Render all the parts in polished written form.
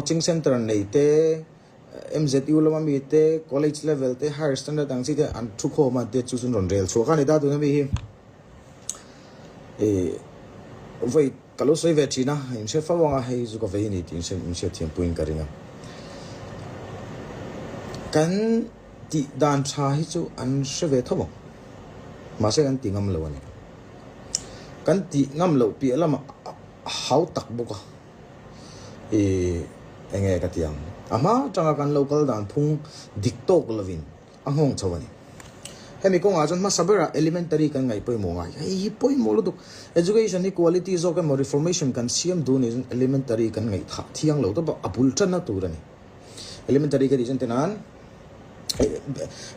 Coaching centre nei te, MZU lama mi te, college level te, higher standard ang chi te an thu khawm a te chu chu an rawn rel chhuak a ni ta tuna mi hi ih vawi ka lo sawi ve thin a, in hre fo ang a hei chu ka vei a ni tih in hriat thiam puiin ka ring a. Kan tih dan tha hi chu an hre ve tho ang mahse kan ti ngam lo a ni. Kan tih ngam loh piah lamah a hau tak bawk a. I enge ka ti ang? A hma atanga kan lo kal dan phung dik tawk lovin a nghawng chho a ni. Hemi kawngah chuan hmasa berah elementary kan ngaih pawimawh ngai. Hei hi pawimawh lutuk. Education hi quality zawk emaw reformation kan siam duh nih chuan elementary kan ngaihthah thiang lo tawp a, a bul tanna tur a ni. Elementary ka tih chuan tinan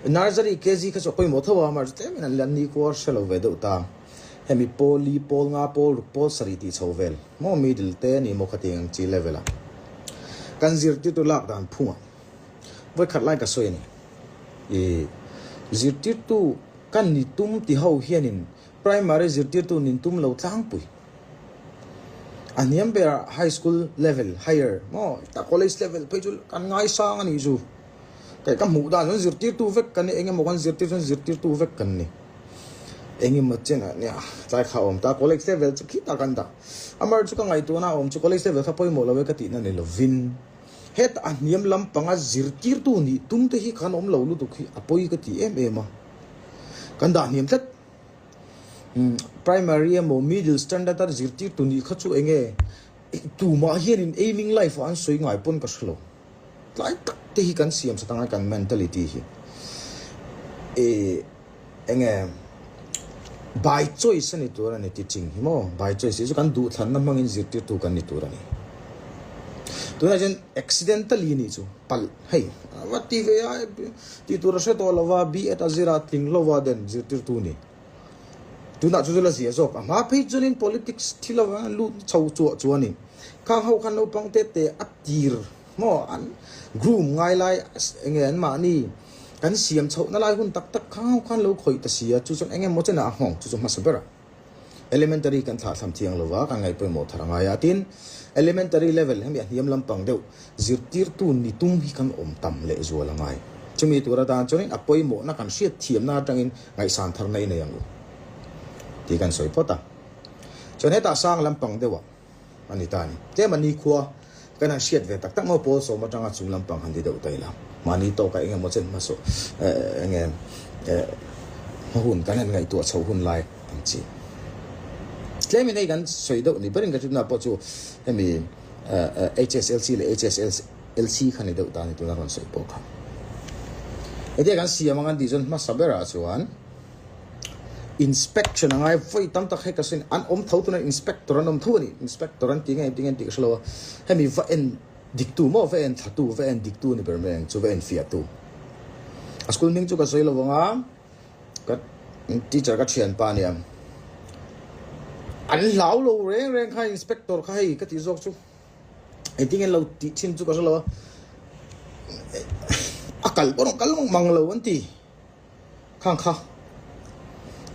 nursery KG kha chu a pawimawh tho a, amaherawhchu tlemin an la nikhua hre lo ve deuh ta. Hemi pawl li, pawl nga, pawl ruk, pawl sarih tih chho vel maw middle te ni maw khatiang ang chi level ah kan zirtirtu lak dan phung ah vawikhat lai ka sawi a ni. I zirtirtu kan ni tum ti ho hianin primary zirtirtu nin tum lo tlangpui. A hniam ber ah high school level higher maw ta college level phei chu kan ngaisang a nih chu. Kei ka hmuh dan chuan zirtirtu vek kan ni, engemaw kan zirtir chuan zirtirtu vek kan ni. Engemaw chen ah nia tlai kha a awm ta, college level chu khitah kan dah. Amar chu ka ngaihtuahna a awm chu college level kha pawimawh lo e ka tihna ni lovin hetah a hniam lampanga zirtirtu nih tum te hi khan awm lo lutuk hi a pawi ka ti em em a, kan dah hniam tlat. Primary emaw middle standard a zirtirtu nih kha chu enge tumah hianin aiming life ah an sawi ngai pawn ka hre lo. Tlai tak te hi kan siam sa tang a kan mentality hi e enge by choice a ni tur a ni teaching hi maw by choice hi chu kan duhthlanna hmangin zirtirtu kan ni tur a ni. Tunah chuan accidentally nih chu palh hei va ti ve a tih tur a hre tawh lo va B.Ed a zir a tling hlo a then zirtirtu ni. Tunah chu chu la zia zawk a hma phei chuanin politics thil avanga lut chho chuah chuanin khang ho khan naupang te te a tir maw an groom ngai lai enge an mahni kan siam chhohna lai hun tak tak khang ho khan lo khawih ta si a chu chuan enge maw chenah a nghawng chu chu hmasa ber a. Elementary kan thlahthlam thiang lova kan ngaih pawimawh thar a ngai a tin elementary level hemi a hniam lampang deuh zirtirtu ni tum hi kan awm tam leh zual a ngai. Chumi tur atan chuanin a pawimawhna kan hriat thiamna atangin ngaihsan thar nei nei ang u tih kan sawi phawt a. Chuan hetah sang lampang deuhah a ni ta a ni. Tlem a nikhua kan han hriat ve tak tak maw pawl sawm atanga chung lampang han ti deuh ta ila. Mahni tawkah eng emaw chen hmasawh eng nge hma hun kan han ngaihtuah chhoh hun lai ang chi. Tlemin hei kan sawi deuh ni berin ka hriatna pawh chu hemi HSLC leh HSLC kha ni deuh ta a ni tuna rawn sawi pawh kha. Hetia kan siam ang an tih chuan hmasa berah chuan Inspection a ngai vawi tam tak hei ka sawi an awm tho tuna inspector an awm tho a ni inspector an ti nge ti nge tih ka hre lo a hemi va en dik tu maw va en thla tu va en dik tu ni ber mai ang chu va en fiah tu a school hming chu ka sawi lo ang a ka teacher ka thianpa a nia an hlau lo reng reng kha inspector kha hei ka tih zawk chu engtin nge lo tih thin chu ka hre lo a a kal pawh a kal mang lo an ti. Khang kha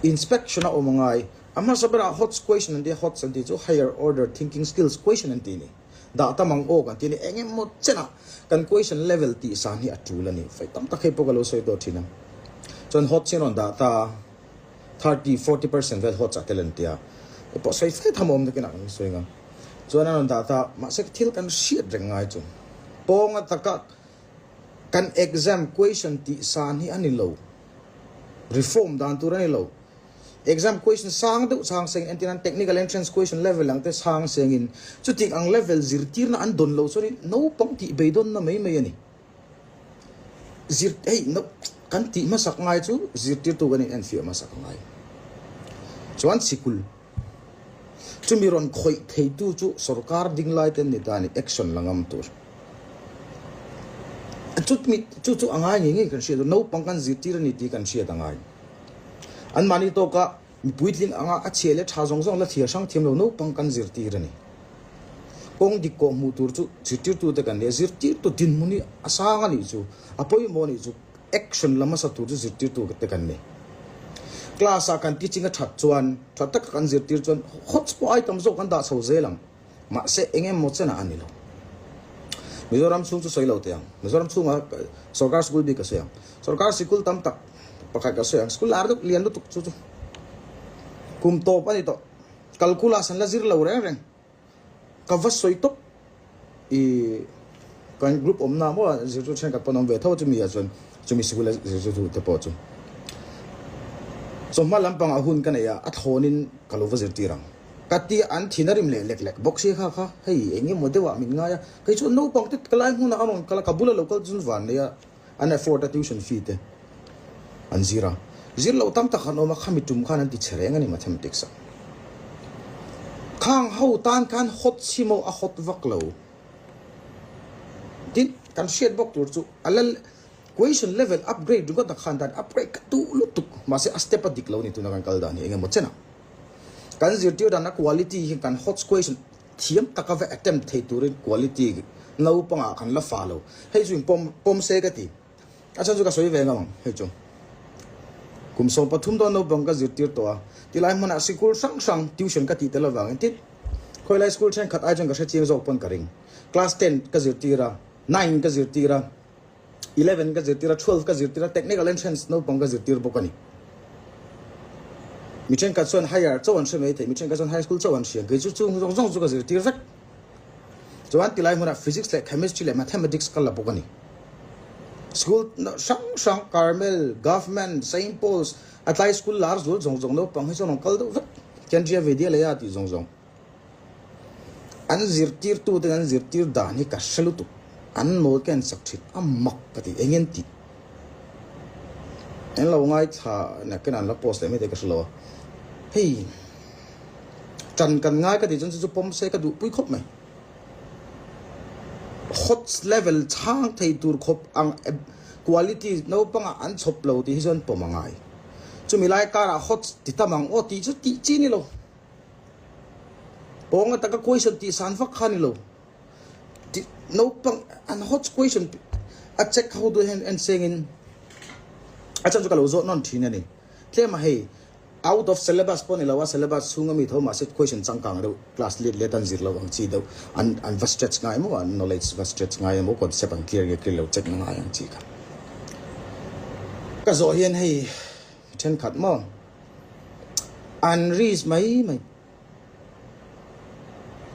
inspection a awm angai. A hmasa berah HOTS question an ti a, HOTS an tih chu Higher Order Thinking Skills question an ti a ni. Dah tam ang awk an ti a ni. Eng emaw chenah kan question level tih san hi a tul a ni. Fai tam tak hei pawh ka lo sawi tawh thin a. Chuan HOTS hi an rawn dah ta a, 30, 40% vel HOTS ah tel an ti a. Hei pawh sawi fai tham awm takin a kan sawi ang a. Chuan an rawn dah ta a, mahse thil kan hriat reng ngai chu pawnga taka Kan exam question tih san hi a ni lo. Reform dan tur a ni lo. Exam question sang deuh chang sengin entirnan technical entrance question level ang te chhang sengin chutik ang level zirtirna an dawn lo chuanin naupang tih beidawnna mai mai a ni. Zir hei no kan tih hmasak ngai chu zirtirtu kan inenfiah hmasak a ngai. Chuan sikul Chumi rawn khawih theitu chu sorkar ding lai te an ni ta a ni, action la ngam tur. Chutmi chu chu a ngai ngei ngei kan hriat a, naupang kan zirtir a ni tih kan hriat a ngai. Anmahni tawka mi puitling anga a chhia leh tha zawng zawng la thlir hrang thiam lo naupang kan zirtir a ni. Kawng dik kawh hmuh tur chu zirtirtute kan ni a, zirtirtu dinhmun hi a sang a nih chu, a pawimawh a nih chu. Action la hmasa tur chu zirtirtu te kan ni. Class ah kan teaching a that chuan, tha taka kan zirtir chuan hotspot ai tam zawk kan dah chho zel ang. Mahse eng emaw chenah a ni lo. Mizoram chhung chu sawi lo teh ang. Mizoram chhunga sorkar sikul bik ka sawi ang. Sorkar sikul tam tak pakhat ka sawi ang. Sikul lar deuh lian lutuk chu chu kum tawp a ni tawh. Calculus an la zir lo reng reng. Ka va sawi tawp i kan group awmna maw zirtu thenkhat pawn awm ve tho chumi ah chuan chumi sikul a zirtu te pawh chu chawhma lampangah hun ka nei a a thlawnin ka lo va zirtir ang ka ti a an thin a rim leh lek lek bawk sia kha kha hei eng emaw deuhah min ngai a kei chuan naupang te ka lai hmunah a rawn kal a ka bula lo kal chu van nei a. An afford a tuition fee te an zir a, zir loh tam tak an awm a, khami tum khan an ti che reng a ni mathematics ah. Khang ho tan khan hot chim ho a hot vak lo. Tin, kan hriat bawk tur chu a la question level upgrade ringawt ah khan dan upgrade ka duh lutuk mahse a step a dik lo a ni tuna kan kal dan hi eng emaw chen ah. Kan zirtir dan a quality hi kan hot question Thiam taka va attempt thei turin quality naupangah kan la fa lo. Hei chu in pawm pawm se ka ti. A chhan chu ka sawi ve ngam ang hei chu. Kum 13 dawn naupang ka zirtir tawh a, tilai hmunah sikul hrang hrang tuition ka tih tel avangin tin khawilai school thenkhat ai chuan ka hrechiang zawk pawn ka ring. Class ten ka zirtir a, nine ka zirtir a. 11 ka zirtir a, 12 ka zirtir a, technical entrance naupang ka zirtir bawk a ni. Mi thenkhat chuan higher chauh an hre mai thei, mi thenkhat chuan high school chauh an hria, kei chu chung zawng zawng chu ka zirtir vek. Chuan tilai hmunah physics leh chemistry leh mathematics ka la bawk a ni. School hrang hrang Carmel, Government, Saint Paul's, a tlai school lar zual zawng zawng naupang hi chuan an kal deuh vek, Kendriya Vidyalaya tih zawng zawng. An zirtirtu ten an zirtir dan hi ka hre lutuk, an nawl ka en sak thin, a mak ka ti, eng en tih? An lo ngaithla nakin an la post leh mai te ka hre lo a, hei tan kan ngai ka tih chuan chu chu pawm se ka duhpui khawp mai. Hot level chhang thei tur khawp ang quality naupangah an chhawp lo tih hi chuan pawm a ngai. Chumi lai karah hot ti tam ang aw tih chu tih chi ni lo. Pawng ataka question tih san vak kha ni lo. Naupang an hot question a check ho duh hian en sengin a chan chu ka lo zawh nawn thin a ni. Tlem a hei out of syllabus pawh ni lo a syllabus chhunga mi tho mahse question changkang deuh class let let an zir lo ang chi deuh an an va stretch ngai maw an knowledge va stretch ngai emaw concept an clear nge clear lo check na ngai ang chi kha. Ka zawh hian hei thenkhat maw An risk mai mai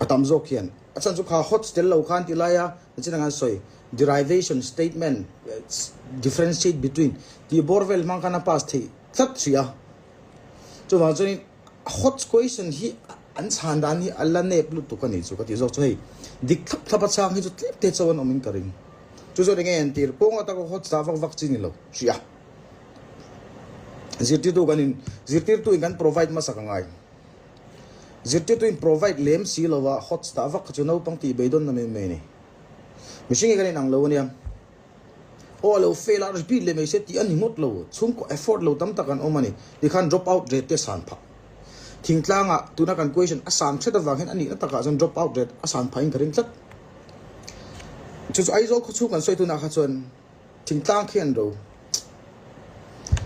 a tam zawk hian a chhan chu kha hot tel lo khan ti lai a nichin ang an sawi derivation statement differentiate between tih bawr vel hmang khan a pass theih tlat hrih a chuvang chuanin hot question hi an chhan dan hi a la nep lutuk a nih chu ka tih zawk chu hei dik thlap thlap a chhang hi chu tlem te chauh an awm in ka ring chu chuan enge entir pawng ataka hot dah vak vak chi ni lo hrih a. Zirtirtu kan in zirtirtu in kan provide hmasa ka ngai. Zirtirtu in provide lem si lo a hot dah vak kha chu naupang tih beidawn na mai mai a ni. Mihring hi kan inang lo ania. Aw a lo fail a repeat leh mai se tih a ni ngawt lo. Chhungkaw effort lo tam tak an awm a ni. Tikhan drop out rate te a san phah. Thingtlangah tuna kan question a san hret avang hian a nihna takah chuan drop out rate a san phah in ka ring tlat. Chu chu Aizawl khawchhung kan sawi tunah kha chuan Thingtlang khi an ro.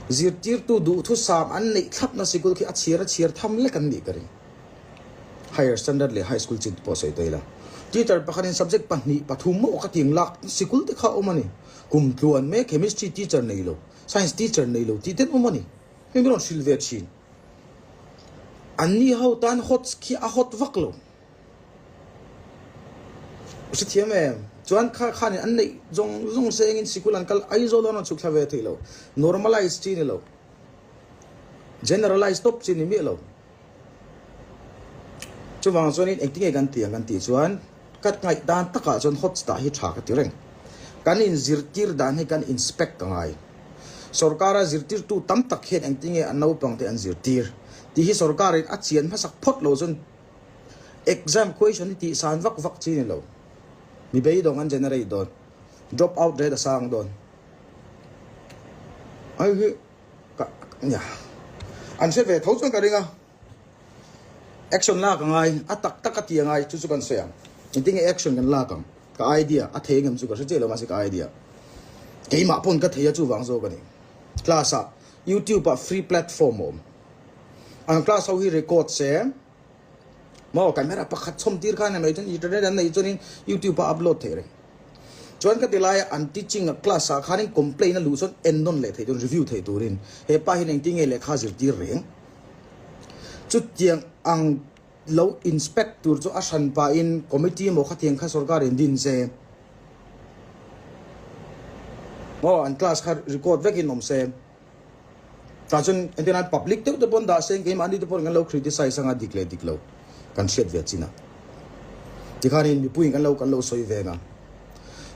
Zirtirtu duhthusam an neih thlapna sikul khi a chhiar a chhiar tham lek an nih ka ring. Higher standard leh high school chin te pawh sawi ta ila. Teacher pakhatin subject pahnih pathum maw ka ting lak sikul te kha a awm a ni. Kum tluan mek chemistry teacher nei lo, science teacher nei lo tih ten awm a ni. Hei min rawn hrilh ve thin. Anni ho tan hot khi a hot vak lo. Hrethiam em? Chuan kha khanin an neih zawng zawng sengin sikul an kal Aizawl an rawn chhuk thla ve thei lo. Normalize chi ni lo. Generalize tawp chi ni miah lo. Chuvang chuanin engtinge kan ti ang kan tih chuan ka ngaih dan takah chuan hot dah hi tha ka ti reng. Kan inzirtir dan hi kan inspect a ngai. Sorkara zirtirtu tam tak hian engtinge an naupangte an zirtir tih hi sorkarin a chian hmasak phawt lo chuan Exam question hi tih san vak vak chi ni lo. Mi beidawng an generate dawn. Drop out rate a sang dawn. Ai hi ka nia. An hre ve tho chuan ka ring a. Action lak a ngai, a tak tak a ti a ngai chu chu kan sawi ang. Engtin nge action kan lak ang? Ka idea a thei engem chu ka hre chiah lo mahse ka idea. Keimah pawn ka thei a chuvang zawk a ni. Class ah YouTube ah free platform a awm. An class ho hi record se maw camera pakhat chhawm tir khan mai chuan internet an nei chuanin youtube ah upload theih reng. Chuan ka ti laia an teaching a class ah khanin complain a luh chuan en nawn leh theih turin review theih turin he pa hian engtin nge lehkha zirtir reng. Chutiang ang lo inspect tur chu a hran pahin committee emaw khatiang kha sorkar in din se maw an class kha record vekin awm se. Tah chuan engtin an public deuh te pawn dah se keimahni te pawn kan lo criticize anga dik leh dik lo kan hriat ve chin a. Tikhanin mipuiin kan lo kan lo sawi ve anga.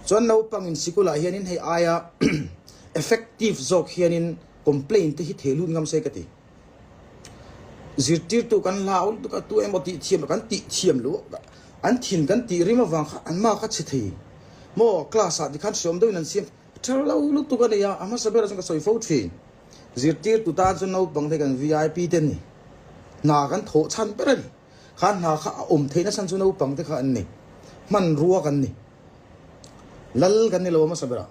Chuan naupangin sikulah hianin hei aia effective zawk hianin complaint te hi theh lut ngam se ka ti. Zirtirtu kan hlau lutuk a tu emaw tih thiam kan tih thiam loh an thin kan tih rim avang kha an ma kha chhe thei maw class ah tikhan hriawm deuhin an siam Tha lo lutuk a ni a, a hmasa berah chuan ka sawi fo thin. Zirtirtu tan chuan naupang te kan vip te an ni. Hna kan thawh chhan ber a ni. Kha hna kha a awm theihna chhan chu naupang te kha an ni. Hmanrua kan ni. Lal kan ni lo a hmasa berah.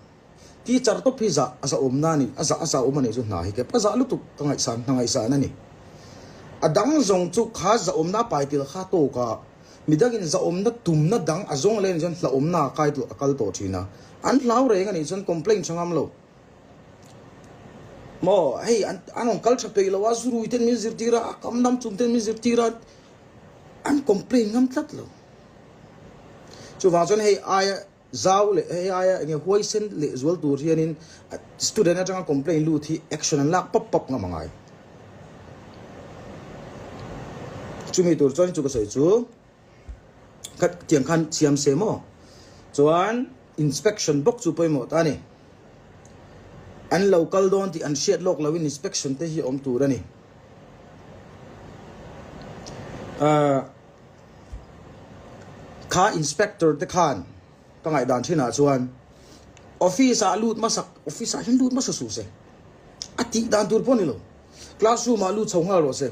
Teacher tawp hi zah a zahawmna a ni, a zah a zahawm a nih chu hna hi kep a zah lutuk ka ngaihsan hna ngaihsan a ni. A dang zawng chu kha zahawmna a pai tel kha tawk a. Midangin zahawmna tumna dang a zawng leh anih chuan hlauhawmna a kai a kal tawh thin a. An hlau reng anih chuan complaint tha ngam lo. Maw hei an an rawn kal tha peih lo a, zurui ten min zirtir a, a kam lam chung ten min zirtir a, an complaint ngam tlat lo. Chuvang chuan hei aia Zau leh hei aia enge huaisen leh zual tur hianin student atanga complaint lut hi action an lak pap pap ngam angai. Chumi tur chuan chu ka sawi chu kha tiang khan siam se maw chuan inspection bawk chu pawimawh ta a ni. An lo kal dawn tih an hriat lawk loin inspection te hi awm tur a ni. Ahh. Kha inspector te khan ka ngaihdan thinah chuan office ah lut hmasak office ah hian lut hmasa suh se a tih dan tur pawh a ni lo classroom ah lut chho nghal rawh se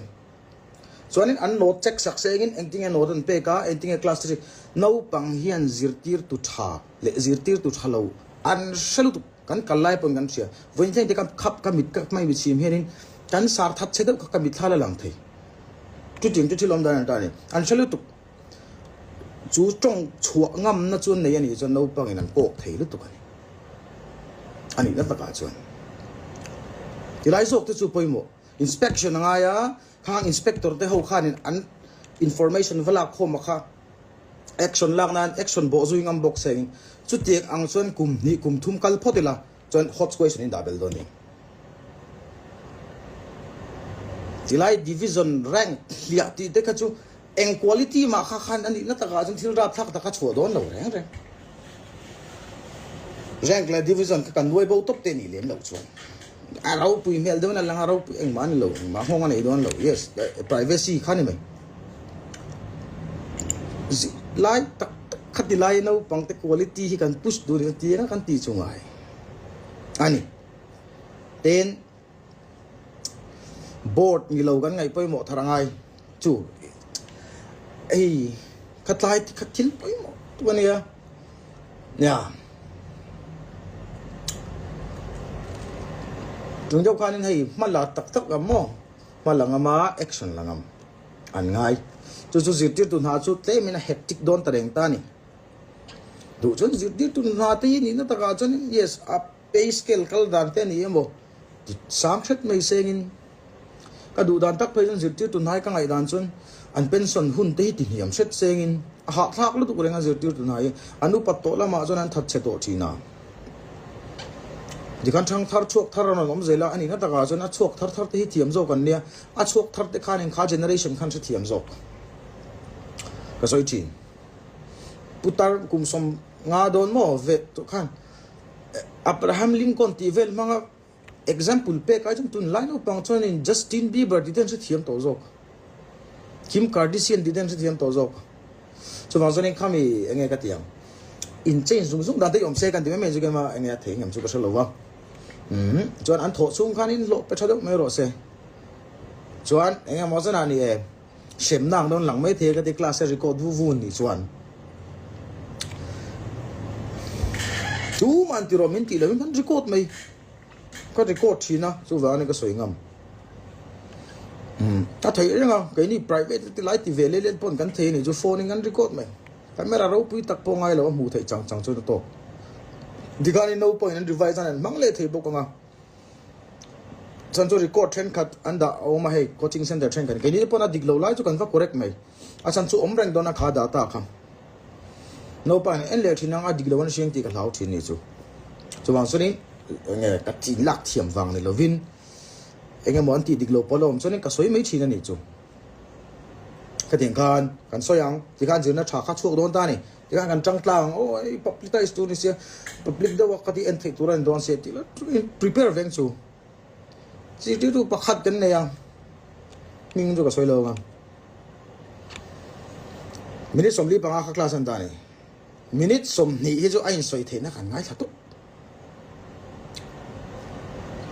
chuanin an note check sak se engin engtinge note an pek a engtinge class te naupang hian zirtirtu tha leh zirtirtu tha lo an hre lutuk kan kal lai pawn kan hria vawiin thleng te ka khap ka mit ka hmai mit chhim hianin kan sar that chhe deuh kha ka mitthla la lang thei. Chutiang chu thil awm dan an ta a ni. An hre lutuk. Chu tawng chhuah ngamna chu an nei a nih chuan naupangin an kawk thei lutuk a ni. A nihna takah chuan tilai zawk te chu pawimawh. Inspection a ngai a, khang inspector te ho khanin an information va lak khawm a kha action lak nan action bawh zui ngam bawk seng. Chutiang ang chuan kum hnih kum thum kal phawt ila Chuan hot question in dah bel dawn ni. Tilai division rank hliah tih te kha chu eng quality mah kha khan a nihna takah chuan thil rapthlak tak a chhuah dawn lo reng reng. Rank leh division kha kan nuai bo tawp te nih lem loh chuan a ropui hmel deuhin a lang a, ropui engmah a ni lo, engmah nghawng a nei dawn lo. Yes, privacy kha ni mai. Lai tak tak kha ti lai naupang te quality hi kan push duh ringawt ti eng a kan tih chu ngai a ni. Tin, board ni lo kan ngaih pawimawh thar angai chu hei khatlai kha thil pawimawh tuk a nia. Nia. Tung deuh khanin hei hma la tak tak ang maw? Hma la ngam a, action la ngam. An ngai. Chu chu zirtirtu hna chu tlemin a hectic dawn ta reng ta a ni. Duh chuan zirtirtu hna te hi nihna takah chuan yes a pay scale kal dan te a ni emaw ti sang hret mai sengin ka duh dan tak phei chuan zirtirtu hna hi ka ngaih dan chuan an pension hun te hi ti hniam hret sengin a hahthlak lutuk reng a zirtirtu hna hi an upat tawh lamah chuan an thatchhe tawh thin a. Tikhan thang thar chhuak thar an rawn awm zel a, a nihna takah chuan a chhuak thar thar te hi thiam zawk an nia, a chhuak thar te khanin kha generation khan hrethiam zawk ka sawi thin. Putar kum 50 dawn maw ve tawh khan Abraham Lincoln tih vel hmanga Example pek ai chuan tunlai naupang chuanin Justin Bieber tih te an hrethiam tawh zawk. Kim Kardashian tih te an hrethiam tawh zawk. Chuvang chuanin khami enge ka ti ang. In change zung zung dan te hi awm se kan ti mai mai chu keimah enge a thei ngem chu ka hre lo va. Umm chuan an thawh chhung khanin hlawh pe tha deuh mai rawh se. Chuan enge maw zanah ni e. Hremna ang dawn lang mai thei a ka ti class a record vu vu nih chuan tuman ti rawh min tih loh in kan record mai ka record thin a chuvang in ka sawi ngam a theih reng a keini private ti lai ti ve leh let pawn kan thei a nih chu phone in kan record mai camera ropui tak pawh ngai lo a hmuh theih chang chang chuan a tawk. Tikhanin naupangin an revise nan an hmang leh thei bawk ang a. Chhan chu record thenkhat an dah a awm a hei coaching center thenkhat keini te pawn a dik lo lai chu kan va correct mai. A chhan chu awm reng dawn a kha data kha. Naupangin an en leh thin ang a dik lo an hriang tih ka hlau thin ni chu. Chuvang chuanin enge ka chin lak thiam vang ni lovin enge maw an tih dik lo pawh la awm chuanin ka sawi mai thin a nih chu. Khatiang khan kan sawi ang tikhan zirna tha kha chhuak dawn ta a ni. Tikhan kan tang tlang ang aw hei publicize tur ni sia public deuh a ka tih en theih tur a ni dawn sia tih la prepare veng chu zirtirtu pakhat kan nei a hming chu ka sawi lo ang a minute 45 kha class an dah a ni minute 20 hi chu a insawi theihna kan ngaithla tawp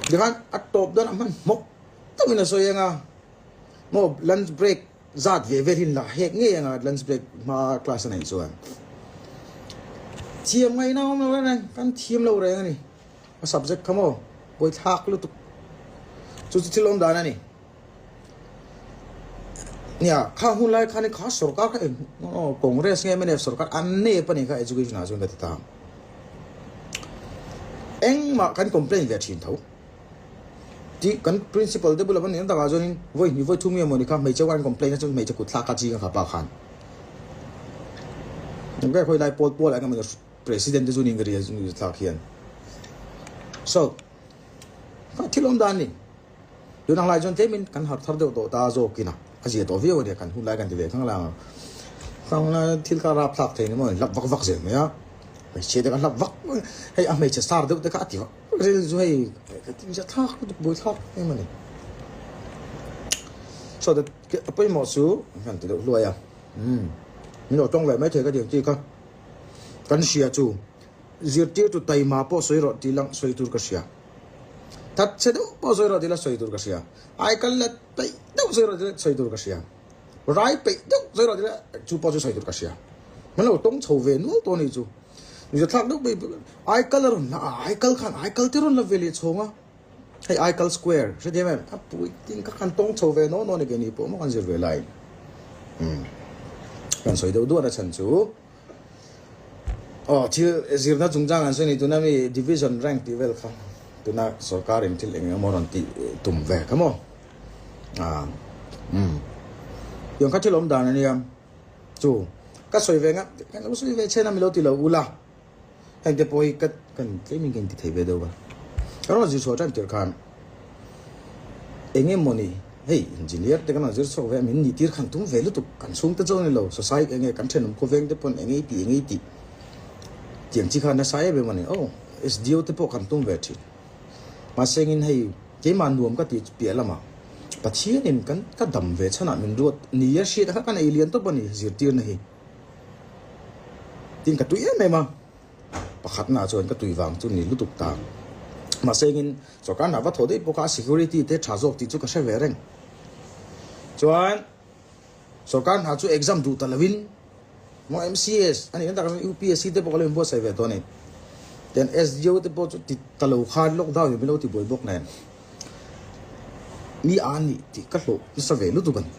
tikhan a tawp dawn a hmanhmawh deuhin a sawi ang a maw lunch break Zat ve vel hi la hek ngei anga lunch break hma class a neih chuan thiam ngaihna awm lo reng reng kan thiam lo reng a ni a subject kha maw buaithlak lutuk chu chu thil awm dan a ni nia kha hun lai khan kha sorkar kha eng aw congress nge mnf sorkar an nep a ni kha education ah chuan ka ti ta engmah kan complain ve thin tho. Tih kan principal te bulah an takah chuanin vawi hnih vawi thum nge mawni kha hmeichhe khan complaint a chuan hmeichhe kut thlak kha ching a kha pa khan eng khawi lai pawl pawl ah eng emaw president te chu niin ka ria chu thlak hian so kha thil awm dan ni tun ang lai chuan tlemin kan harh thar deuh tawh ta zawkin a a zia tawh viau a nia kan hun lai kan ti ve thang lang khang thil kha rap thlak thei ni maw hlap vak vak zel mai a hmeichhia te kha hlap vak hei a hmeichhe star deuh te kha a ti vak Ril chu hei ka ti zia thlak lutuk buai thlak em a ni. So that a pawimawh chu kan ti deuh hluai a. Umm min lo tawng leh mai thei ka ti ang chi kha. Kan hria chu zirtirtu taima pawh sawi rawh tih lang sawi tur ka hria. That chhe deuh pawh sawi rawh tih la sawi tur ka hria. Aikal let peih deuh sawi rawh tih la sawi tur ka hria. Rai peih deuh sawi rawh tih la chu pawh chu sawi tur ka hria. Min lo tawng chho ve nual tawh a nih chu. Zathlak deuh mai Aikal a rawn la a, Aikal khan Aikal te rawn la ve leh chhawng a, hei Aikal square hrethiam em a pui tin kha khan tawng chho ve naw naw ni keini pawh maw kan zir ve lai umm kan sawi deuh duat a chhan chu aw thil zirna chungchang an sawi ni tuna mi division rank tih vel kha tuna sorkar in thil eng emaw rawn tih tum ve kha maw ah umm tiang kha thil awm dan a nia. Chu ka sawi ve nga, kan lo sawi ve chhen a mi lo ti lo ula, heng te pawh hi ka kan tlem in ka inti thei ve deuh a. Ka rawn zir chhuah tan tir khan eng emawni hei engineer te kan rawn zir chhuak ve a min nih tir khan tum ve lutuk kan chhung te chu a ni lo society eng nge kan thenawm khawveng te pawn eng nge i tih eng nge i tih tiang chi khan nasa em em a ni aw SDO te pawh kan tum ve thin. Mahsengin hei keimah nuam ka tih piah lamah Pathianin kan ka dam ve chhanah min ruat ni a hriat kha ka nei lian tawp a ni zirtirna hi. Tin ka tui em em a, pakhatnaah chuan ka tui vang chu ni lutuk ta. Mahsengin sorkar hna va thaw daih pawh kha a security te tha zawk tih chu ka hre ve reng. Chuan sorkar hna chu exam duh ta lovin Maw MCS a nih na tak chuan UPSC te pawh ka lo inbuatsaih ve tawh a ni. Tian SDO te pawh chu ti ta lo khan lockdown in min lo ti buai bawk nen. Mi a nih tih ka hlawh nasa ve lutuk a ni.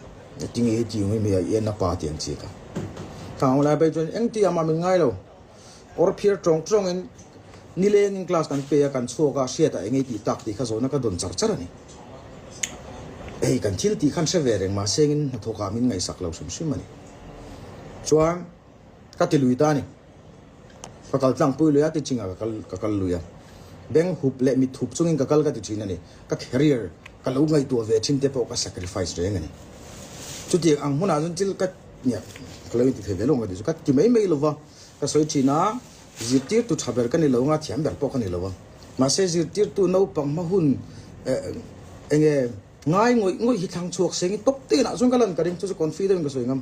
Tinge heti ang em hei a en a pa tih ang chi kha. Khang lai phei chuan engti ah mah min ngai lo. Awr phiar tawng tawng in nileng in class kan pe a kan chhuak a hriat ah eng ei tih tak tih kha zawhna ka dawn char char a ni. Hei kan thil tih khan hre ve reng mahse engin hnathawk ah min ngaihsak lo hrim hrim a ni. Chuan ka ti lui ta a ni. Ka kal tlangpui lui a teaching ah ka kal ka kal lui a. Beng hup leh mit hup chungin ka kal ka ti thin a ni. Ka career ka lo ngaihtuah ve thin te pawh ka sacrifice reng a ni. Chutiang ang hmunah chuan thil ka nia ka lo inti thei ve lo ang ka ti chu ka ti mai mai lova ka sawi thin a, zirtirtu tha ber ka ni lo anga thiam ber pawh ka ni lo a. Mahse zirtirtu naupang hma hun eh eng nge Ngai ngawih ngawih hi thlang chhuak seng i top te ah chuan ka lan ka ring chu chu confident ka sawi ngam.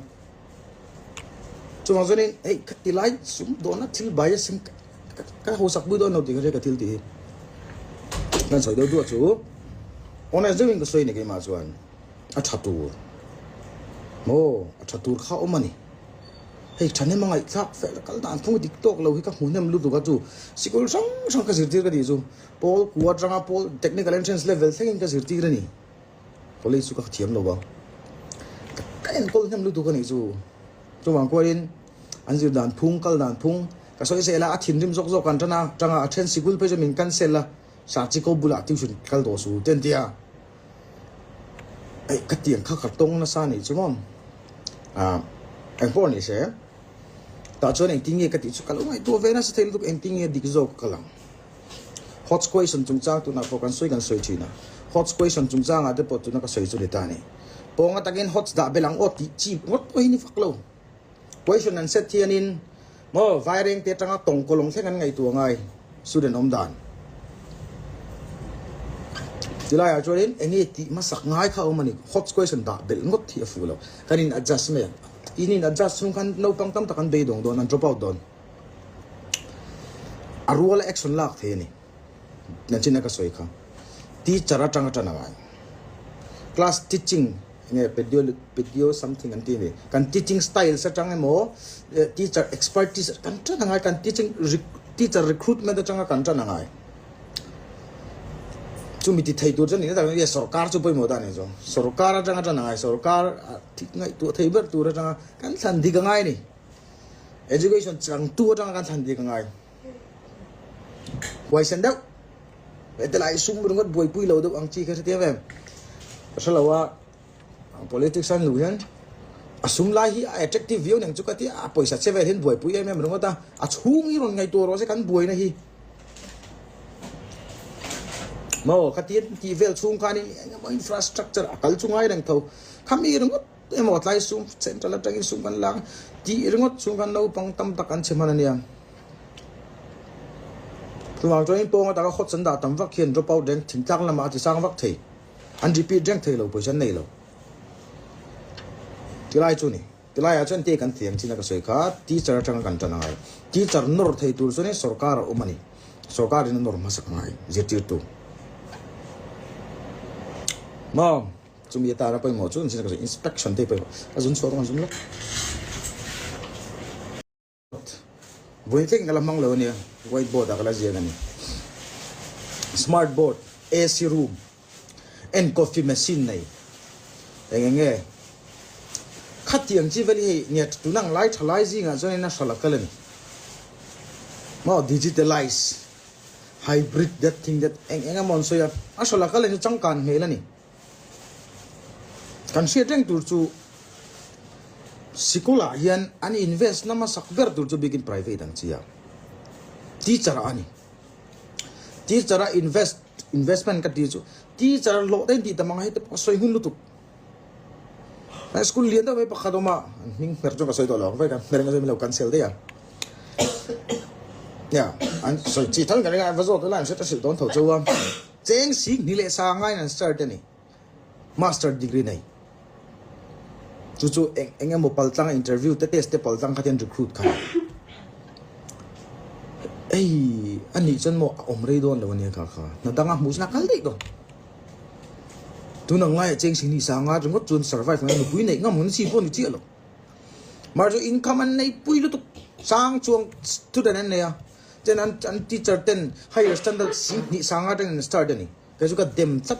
Chuvang chuanin hei ka ti lai sum dawna thil bai a sem ka hausak pui dawn lo tih ka hria ka thil tih hi. Kan sawi deuh duah chu honest deuhin ka sawi ni keimah chuan a tha tur maw a tha tur kha awm a ni. Hei thahnem a ngaihthlak fel kal dan phung dik tawk lo hi ka hmu hnem lutuk a chu sikul hrang hrang ka zirtir ka tih chu. Pawl kua atanga pawl technical entrance level thlengin ka zirtir a ni. College chu ka thiam lo a. Ka enkawl hnem lutuk a nih chu. Chuvang kualin an zir dan phung, kal dan phung. Ka sawi zel a, a thinrim zawk zawk an tan a, tanga a then sikul phei chu min cancel a, Sachiko bulah tuition kal tawh su te an ti a. Eih ka tiang kha ka tawng nasa a nih chu maw. Ah engpawh ni se, tah chuan engtin nge ka tih chu ka lo ngaihtuah ve nasa thei lutuk engtin nge dik zawk ka kal ang. Hot question chungchang tunah pawh kan sawi kan sawi thin a, hot question chungchangah te pawh tuna ka sawi chu ni ta a ni. Pawnga takin hot dah belh ang aw tih chi ngawt pawh hi ni fak lo. Question an set hianin maw vairengte atanga tawngkawlawng thleng an ngaihtuah ngai student awm dan. Tilaiah chuanin enge tih hmasak ngai kha a awm a ni, hot question dah belh ngawt hi a fuh lo. Kan in adjust mai ang. In in adjust chhung khan naupang tam tak an beidawng dawn, an drop out dawn. A ruala action lak thei a ni. Nachina ka sawi kha. Teacher atanga tan a ngai. Class teaching nge pedio pedio something an ti a ni. Kan teaching styles atang emaw teacher expertise kan tan a ngai. Kan teaching teacher recruitment atanga kan tan a ngai. Chumi ti thei tur chu ni tak e sorkar chu pawimawh ta a ni chu. Sorkar atanga tan a ngai. Sorkar ngaihtuah thei ber tur atanga kan thlan dik a ngai a ni. Education changtu atanga kan thlan dik a ngai. Huaisen deuh. Hetilai sum ringawt buaipui lo deuh ang chi kha hrethiam em? Ka hre lo a, politics an luh hian a sum lai hi a attractive viau neng chu ka ti a, a pawisa che vel hian buaipui em em ringawt a, a chhung hi rawn ngaihtuah rawh se kan buaina hi. Maw khatia tih vel chhung khanin eng emaw infrastructure a kal chu ngai reng tho, khami ringawt emaw tlai sum central atangin sum kan la ang tih ringawt chhung khan naupang tam tak an chhe hman a nia. Chuvang chuanin pawng atanga hot an dah tam vak hian drop out reng thingtlang lamah a ti sang vak thei. An repeat reng thei lo pawisa an nei lo. Tilai chu ni. Tilaiah chuan te kan thiam chin a ka sawi kha teacher atanga kan tan angai. Teacher nawr thei tur chuanin sorkar a awm a ni. Sorkar in a nawr hmasak angai zirtirtu. Maw chumi atana pawimawh chu ka sawi inspection te hi pawimawh. A zun chhuah dawn a zun lawk. Vawi thleng ka la hmang lo a nia, white board ah ka la ziak a ni. Smart board, AC room and coffee machine nei eng eng nge khatiang chi vel hi hei nia tun ang lai tha lai zingah chuanin a hral a kal a ni. Maw digitalize, hybrid that thing that eng eng emaw an sawi a, a hral a kal a ni changkan hmel a ni. Kan hriat reng tur chu sikulah hian an invest na hmasak ber tur chu bikin private ang chi a, teacher ah a ni. Teacher a invest investment ka tih chu teacher hlawh te intih tam ang a hei te pawh a sawi hun lutuk. School lian deuh mai pakhat awm a, an hming hmer chu ka sawi tawh lo ang, vawiin hmer ang lo cancel daih a. Nia, an sawi chi tho in ka ring a, va zawt ula an hre ta hrilh dawn tho chu a. Cheng sik ni leh sa ngaiin an start a ni. Master degree nei. Chu chu eng eng emaw paltlang interview te test te paltlang kha te an recruit kha. Ei a nih chuan maw a awm rei dawn lo ania kha kha. Hna danga hmuh chuan a kal daih dawn. Tun ang laiah cheng sik ni sa nga ringawt chuan survive ngai nupui neih ngam hun chi pawh ni chiah lo. Mahse chu income an nei pui lutuk sang chuang student an nei a. Ten an an teacher ten higher standard 20 sanga atangin an start a ni. Kei chu ka dem tlat.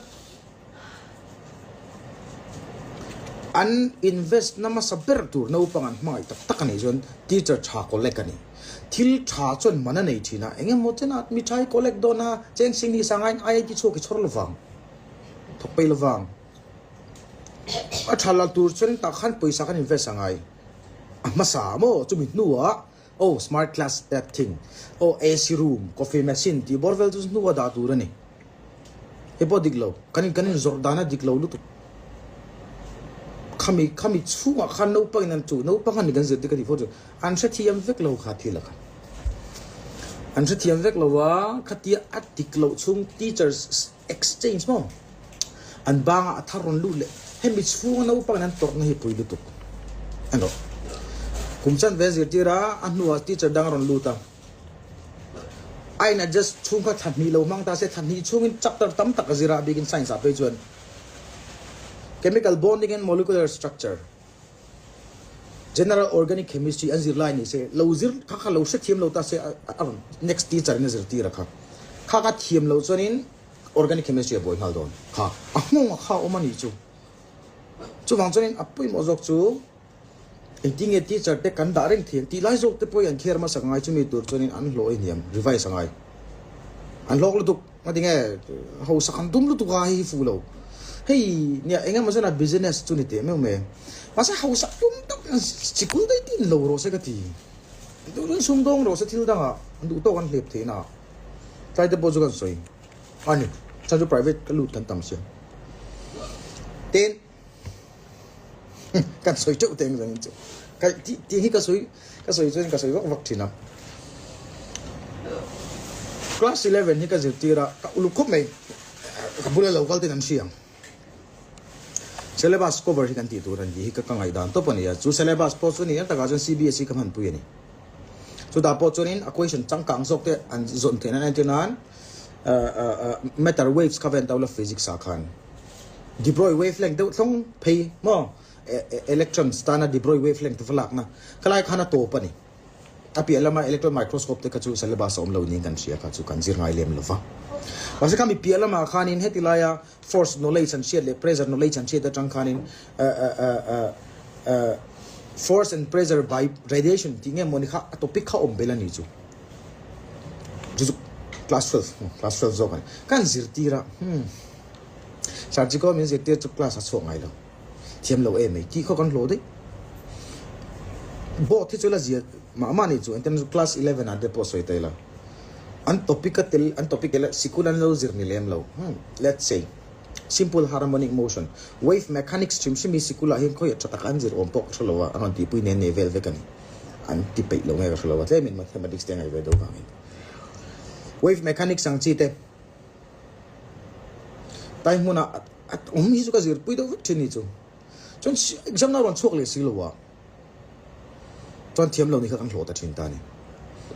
An invest na hmasa ber tur naupang an hmangaih tak tak a nih chuan teacher tha collect a ni. Thil tha chuan man a nei thin a, eng emaw chen a mi tha hi collect dawn a, cheng 20 sanga in IIT chhuak i chhawr lovang, thawk peih lovang. A tha la tur chuan tah khan pawisa khan invest a ngai. A hmasa maw chumi hnuah Oh smart class that thing, oh AC room, coffee machine tih bawr vel chu hnu a dah tur a ni. Hei pawh dik lo, kan in kan inzawrh dan a dik lo lutuk. Khami khami chhungah khan naupang in an chu naupang an ni kan zirtir ka tih fo chu an hrethiam vek lo kha thil a kha. An hrethiam vek lo a, khatia a dik loh chhung teachers exchange maw? An bangah a thar rawn lut leh hemi chhunga naupangin an tawrhna hi pui lutuk a ni. Kum chan ve zirtir a, a hnuah teacher dang a rawn lut a. A in adjust chhung kha thla hnih lo hmang ta se, thla hnih chhungin chapter tam tak a zir a, a bikin science ah phei chuan chemical bonding and molecular structure, general organic chemistry an zir lai ni se, lo zir kha kha lo hrethiam lo ta se a rawn next teacher in a zirtir a kha. Kha kha thiam lo chuanin Organic chemistry a buai nghal dawn kha a nghawng a kha awm a nih chu. Chuvang chuanin a pawimawh zawk chu Engtin nge teacher te kan dah reng thei ang tih lai zawk te pawh hi an kher hmasak ngai chumi tur chuanin an hlawh i hniam revise a ngai. An hlawk lutuk ngati nge hausak an tum lutuk a hei hi fuh lo. Hei nia eng emaw chuan a business chu ni teh meuh mai. Mahse hausak tum tak sikul daih tin lo rawh se ka ti. Duh chuan sumdawng rawh se thil dangah an duh tawk an hlep theihna ah. Tlai te pawh chu kan sawi a ni. Chhan chu private ka lut kan tam sia. Tin. Kan sawi teuh teh ang zawng chu. Ka tih tih hi ka sawi ka sawi chuan ka sawi vak vak thin a. Class 11 hi ka zirtir a, ka uluk khawp mai. Ka bula lo kal ten an hria ang. Syllabus cover hi kan tih tur a ni tih hi ka ka ngaihdan tawp a ni a. Chu syllabus pawh chu ni a takah chuan CBSE ka hmanpui a ni. Chutah pawh chuanin a question changkang zawk te an zawn theih nan entir nan matter waves kha ven taula physics ah khan De Broglie wavelength deuh thlawng phei maw electrons tana De Broglie wavelength va lakna khalai khan a tawp a ni. A piah lama electron microscope te kha chu syllabus a awm lo niin kan hria kha chu kan zir ngai lem lo va. Mahse khami piah lamah khanin heti laia force knowledge an hriat leh pressure knowledge an hriat atang khanin force and pressure by radiation tih nge mawni kha a topic kha awm bel a ni chu. Chu chu class 12 class 12 zawk a ni. Kan zirtir a hmm. Surgical min zirtir chu class a chhuak ngai lo. Thiam lo em mai tih khaw kan hlawh daih. Board hi chu la zia mah mah ni chu engtin chu class 11 ah te pawh sawi ta ila. An topic a tel an topic tel sikul an lo zir ni lem lo. Hmm let's say simple harmonic motion wave mechanics hrim hrim hi sikul ah hian khawiah tha tak an zir awm pawh ka hre lo a an rawn tihpui nen nei vel vek a ni. An ti peih lo nge ka hre lo a tlemin mathematics te a ngaih ve deuh vangin. Wave mechanics ang chi te. Tai hmuna a awm hi chu ka zirpui deuh vek thin ni chu. Chuan exam na rawn chhuak leh si lo a. Chuan thiam lo ni kha kan hlawh ta thin ta ni.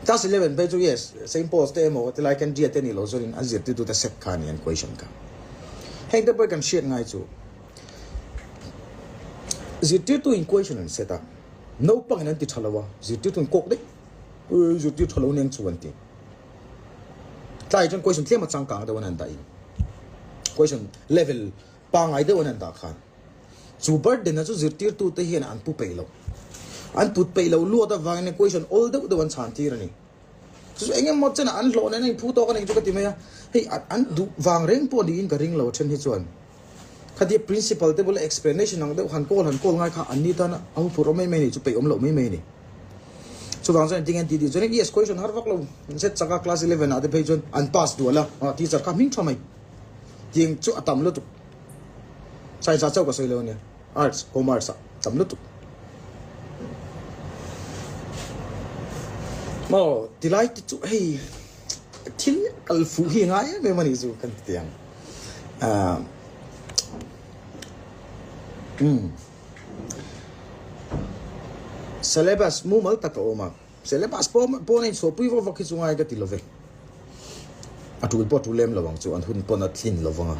Class 11 phei chu yes, Saint Paul's te emaw tilai kan Gia te ni lo chuanin an zirtirtu te set kha a ni an question kha. Heng te pawh hi kan hriat ngai chu zirtirtu in question an set a, naupangin an ti tha lo a, zirtirtu in kawk daih, zirtir tha lo nen chu an ti. Tlai chuan question tlem a changkang deuh an han dah in question level pangai deuh an han dah khan chu burden a chu zirtirtu te hian an pu peih lo. An put peih lo luat avangin question awl deuh deuh an chhan tir a ni. Chu chu eng emaw chenah an hlawh nen a inphu tawk a ni chu ka ti mai a. Hei an duh vang reng pawh niin ka ring lo a then hi chuan. Khatia principal te bula explanation ang deuh han call han call ngai kha an ni tan a huphurh awm mai mai a ni chu peih awm loh mai mai a ni. Chuvang chuan engtin nge an tih tih chuan yes question har vak lo an set chak a class 11 ah te phei chuan an pass dual a ah teacher kha hming tha mai tiang chu a tam lutuk science ah chauh ka sawi lo ania arts commerce ah tam lutuk maw tilai te chu hei thil kal fuh hi a ngai em em a ni chu kan ti ang ah umm. Syllabus mumal tak a awm a, syllabus pawh pawn a inchhuahpui vak vak hi chu ngai ka ti lo ve. A tul pawh a tul lem lo ang chu, an hun pawn a tlin lo vang a.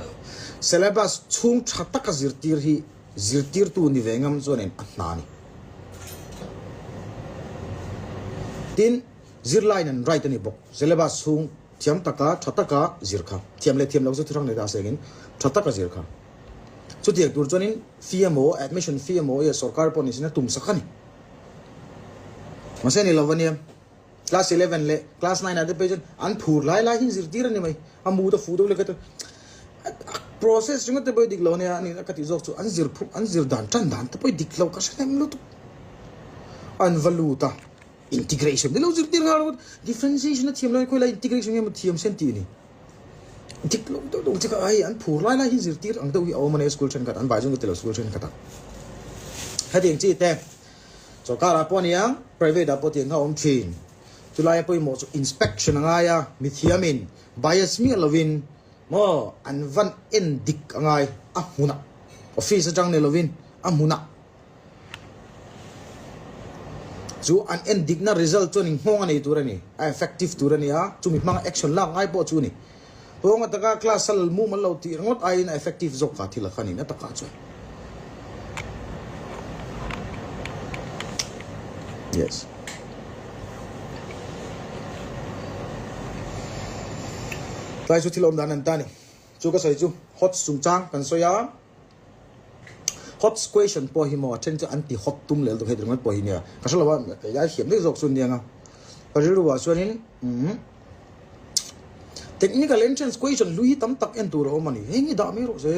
Syllabus chhung tha taka zirtir hi zirtirtu ni ve ngam chuanin a hna a ni. Tin, zirlaiin an right a ni bawk. Syllabus chhung thiam taka tha taka zir kha, thiam leh thiam loh chu thurang nei ta sengin tha taka zir kha. Chutiang tur chuanin fee emaw, admission fee emaw i sorkar pawh ni sin a tum sak a ni. Mahse ni lo ania, class 11 leh class 9 ah te phei chuan an phur lai lai hi zirtir a ni mai. A mut a fuh deuh leh ka ti. Process ringawt te pawh hi dik lo ania, ani ka tih zawk chu an zir phu, an zir dan tan dan te pawh hi dik lo ka hre hnem lutuk. An va lut a, integration te lo zirtir nghal ringawt, differentiation a thiam lo a ni, khawilai integration nge maw thiam sen tih a ni. Dik lo deuh deuh che kha hei an phur lai lai hi zirtir ang deuh hi a awm a nia school thenkhat an vai zawng ka ti lo school thenkhat ah hetiang chi te sorkar ah pawh a nia private ah pawh tiang kha a awm thin chulai a pawimawh chu inspection a ngai a mithiam in bias miah lo in maw an van en dik a ngai a hmunah office atang ni lo in a hmunah. Chu an en dikna result chuan inghawng a nei tur a ni, a effective tur a ni a, chumi hmanga action lak ngai pawh chu a ni. Pawnga taka class a lal mum an lo tih ringawt aiin a effective zawk kha thil a kha niin a takah chuan. Yes. Tlai chu thil awm dan an ta a ni. Chu ka sawi chu HOTS chungchang kan sawi a. Hot question pawh hi maw a then chu an ti hot tum lel tuk hei ringawt pawh hi nia. Ka hre lo a, kei lai thiam daih zawk chu nia nga. Ka rilru ah chuanin umm technical entrance question hlui hi tam tak en tur a awm a ni. Heng hi dah mai rawh se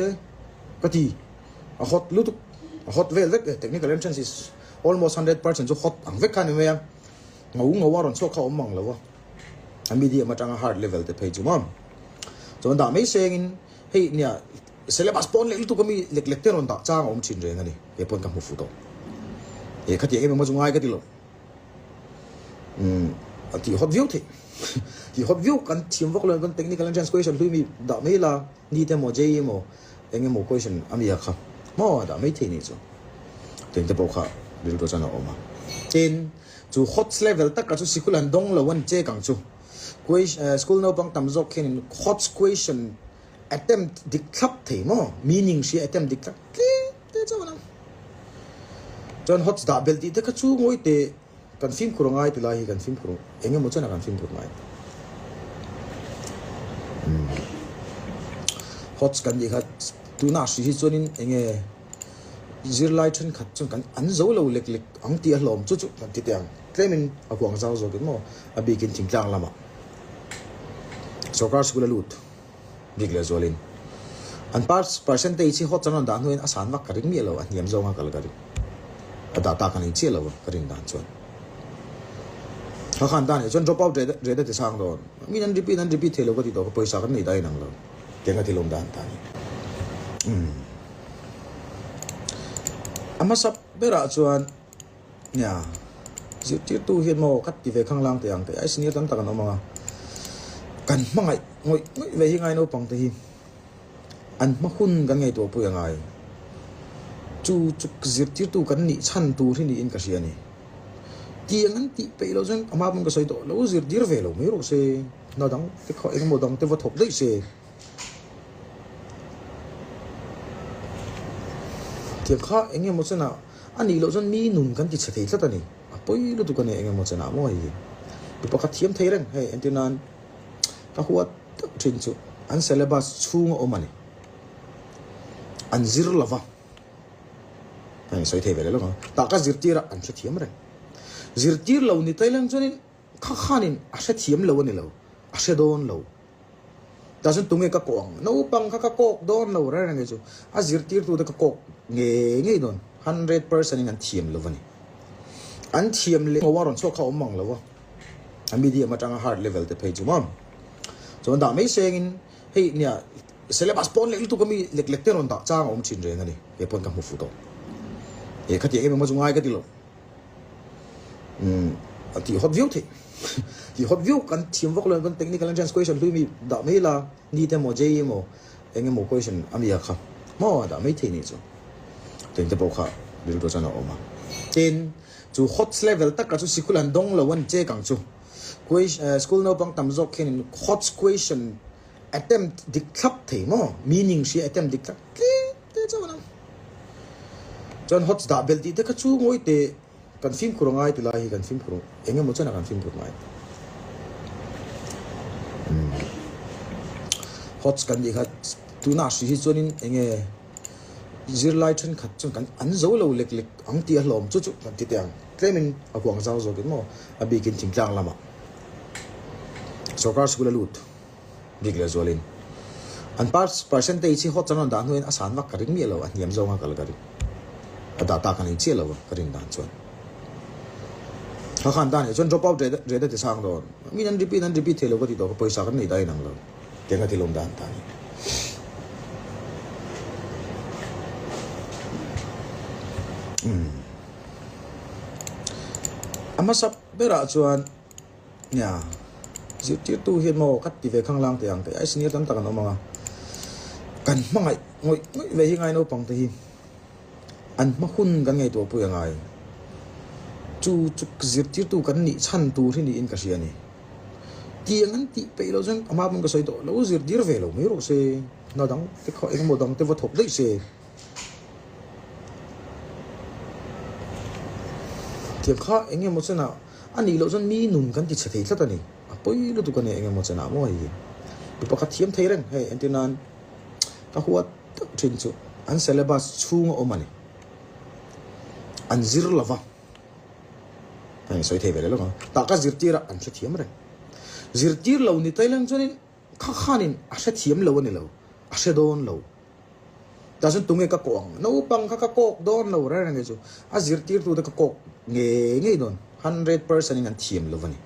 ka ti. A hot lutuk, a hot vel vek e. Technical entrance is almost 100% chu hot ang vek kha a ni mai a. Ngau ngau a rawn chhuak kha a awm mang lo a. A medium atanga hard level te phei chu maw. Chuan dah mai sengin hei nia syllabus pawn leh lutuk ami lek lek te rawn dah chang a awm thin reng a ni. Kei pawn ka hmu fu tawh. He khatiang em emaw chu ngai ka ti lo. Umm a tih hawt viau theih. Tih hawt viau kan thiam vak lo kan technical entrance question hlui mi dah mai la NEET emaw JEE emaw eng emaw question a mi a kha maw a dah mai thei nih chu. Tiang te pawh kha rilru chuan a awm a. Tin, chu hot level taka chu sikul an dawng lo a ni chek ang chu. School naupang tam zawk khianin hot question attempt dik thlap thei maw? Meaning hria attempt dik thlap tlem te chauh a ni. Chuan hot dah belh tih te kha chu ngawi teh kan fimkhur a ngai ti lai hi kan fimkhur eng emaw chuan a kan fimkhur ngai. Hot kan nih kha tunah hri hi chuanin eng nge zirlai thenkhat chuan kan an zo lo lek lek ang tih a hlawm chu chu kan ti teh ang. Tlemin a huang zau zawkin maw a bikin thingtlang lamah sorkar sikul a lut bik leh zualin an percentage hi hot chang an dah hnuin a san vak ka ring miah lo a hniam zawnga kal ka ring a dah tak a nei chiah lo a ka rin dan chuan ka khan dan eh chuan drop out rate a ti sang dawn min an repeat an repeat thei lo ka ti tawh ka pawisa kan nei dah inang lo tiang ka ti lawm dan ta ni umm a hmasa berah chuan. Nia, zirtirtu hian maw ka ti ve khanglang teh ang teh ai senior tam tak an awm ang a, kan hmangaih ngawih ngawih ve hi ngai naupang te hi an hma hun kan ngaihtuah pui a ngai. Chu chu zirtirtu kan nih chhan tur hi niin ka hria a ni. Tiang an tih peih loh chuan a hma pawn ka sawi tawh lo zirtir ve lo mai rawh se, hna dang te kha engemaw dang te va thawk daih se. Tiang kha engemaw chenah A nih loh chuan mi nun kan ti chhe thei tlat a ni. A pawi lutuk a ni eng emaw chenah maw hei hi. Mi pakhat thiam thei reng hei entir nan ka huat deuh thin chu an syllabus chhung a awm a ni. An zir lova hei sawi thei ve leh lawk ang. Tah ka zirtir a an hrethiam reng. Zirtir lo ni Thailand chuanin kha khanin a hrethiam lo a ni lo, a hre dawn lo. Tah chuan tunge ka kawh ang? Naupang kha ka kawk dawn lo reng reng chu a zirtirtute ka kawk ngei ngei dawn. 100% in an thiam lo a ni. An thiam leh a rawn chhuak kha awm mang lo a. A medium atanga hard level te phei chu maw. Chuan dah mai sengin hei nia syllabus pawn leh lutuk ami lek lek te rawn dah chang a awm thin reng a ni. Kei pawn ka hmu fu tawh. He khatiang em emaw chu ngai ka ti lo. Umm a tih hawt viau theih. Tih hawt viau kan thiam vak lo kan technical entrance question hlui mi dah mai la NEET emaw JEE emaw eng emaw question a mi a kha maw a dah mai thei nih chu. Tiang te pawh kha rilru chuan a awm a. Tin, chu hot level taka chu sikul an dawng lo a ni chek ang chu. School naupang tam zawk khianin hot question attempt dik thlap thei maw? Meaning hria attempt dik thlap tlem te chauh an ang. Chuan hot dah belh tih te kha chu ngawi teh kan fimkhur a ngai ti lai hi kan fimkhur eng emaw chuan a kan fimkhur ngai. Umm hot kan nih kha tuna hri hi chuanin eng nge zirlai thenkhat chuan kan an zo lo lek lek ang tih a hlawm chu chu kan ti teh ang tlemin a huang zau zawkin maw a bikin thingtlang lamah sorkar sikul a lut. Bik leh zualin an percentage hi hot chang an dah hnuin a san vak ka ring miah lo, a hniam zawnga kal ka ring. A dah tak a nei chiah lo a ka rin dan chuan. Kha khan dan eh chuan drop out rate a ti sang dawn. Min an repeat an repeat thei lo ka ti tawh ka pawisa kan nei dah inang lo. Tiang ka ti lawm dan ta ni. Umm. A hmasa berah chuan Nia, zirtirtu hian maw ka ti ve khanglang teh ang teh ai senior tam tak an awm ang a, kan hmangaih ngawih ngawih ve hi ngai naupang te hi an hma hun kan ngaihtuah pui a ngai. Chu chu zirtirtu kan nih chhan tur hi niin ka hria a ni. Tiang an tih peih loh chuan a hma pawn ka sawi tawh lo zirtir ve lo mai rawh se, hna dang te kha engemaw dang te va thawk daih se. Tiang kha engemaw chenah A nih loh chuan mi nun kan ti chhe thei tlat a ni. A pawi lutuk a ni eng emaw chenah maw hei hi. Mi pakhat thiam thei reng hei entir nan ka huat deuh thin chu an syllabus chhung a awm a ni. An zir lo va, ka insawi thei ve leh lawk ang, tah ka zirtir a, an hrethiam reng. Zirtir lo ni Thailand chuanin kha khanin a hrethiam lo a ni lo, a hre dawn lo. Tah chuan tunge ka kawh ang? Naupang kha ka kawk dawn lo reng reng chu a zirtirtute ka kawk ngei ngei dawn. 100% in an thiam lo a ni.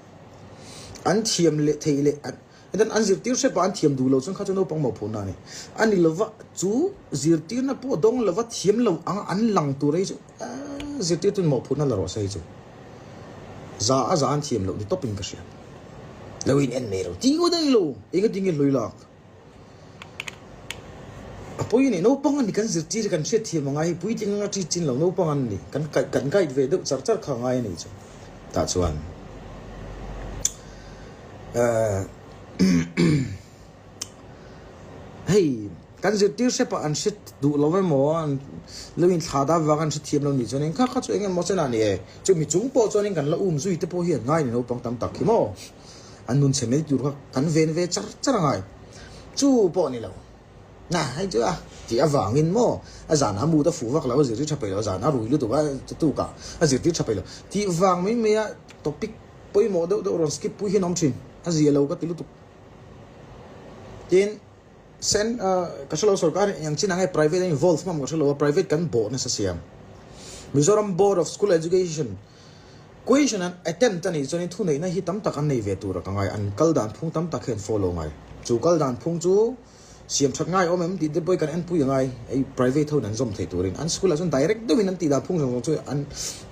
An thiam leh theih leh an then an zirtir hrep a an thiam duh lo chuan kha chu naupang mawhphurhna a ni. A ni lova chu zirtirna pawh dawng lova thiam lo anga an lang tur hi chu zirtirtuin mawhphurhna la rawh se hi chu za a za an thiam loh ni tawpin ka hria. Lo in en mai lo ti ngawt a ni lo engatinge hlui lak. A pawi a ni, naupang a ni kan zirtir hi kan hriatthiam a ngai hi puitling anga ṭi chin lo naupang an ni, kan kaih kan guide ve deuh char char kha a ngai a nih chu. Tah chuan eh hei kan zirtir hrep ah an hre duh lo emaw an lo inthlah dat vang an hrethiam lo nih chuan eng kha kha chu eng emaw chen ah ni e, chumi chung pawh chuanin kan la um zui te pawh hi an ngai ni naupang tam tak hi maw. An nun chhe mai tur kha kan ven ve char char a ngai. Chu pawh ni lo. Na, hei chu a tih avangin maw a zan a mut a fuh vak lo, a zirtir tha peih lo, a zan a rui lutuk a, tuk ah a zirtir tha peih lo. Tih vang mai mai a topic pawimawh deuh deuh rawn skip pui hian a awm thin. A zia lo ka ti lutuk. Tin, sen ka hre lo sorkar eng chin ang nge private a involve hmam ka hre lo a, private kan bawh nasa siam. Mizoram Board of School Education Question an attempt a nih chuanin thuneihna hi tam tak an nei ve tur a ka ngai. An kal dan phung tam tak hi an follow ngai. Chu kal dan phung chu siam that ngai awm em tih te pawh hi kan enpui a ngai. Hei private ho in an zawm theih turin an school ah chuan direct deuhin an tih dan phung zawng zawng chu an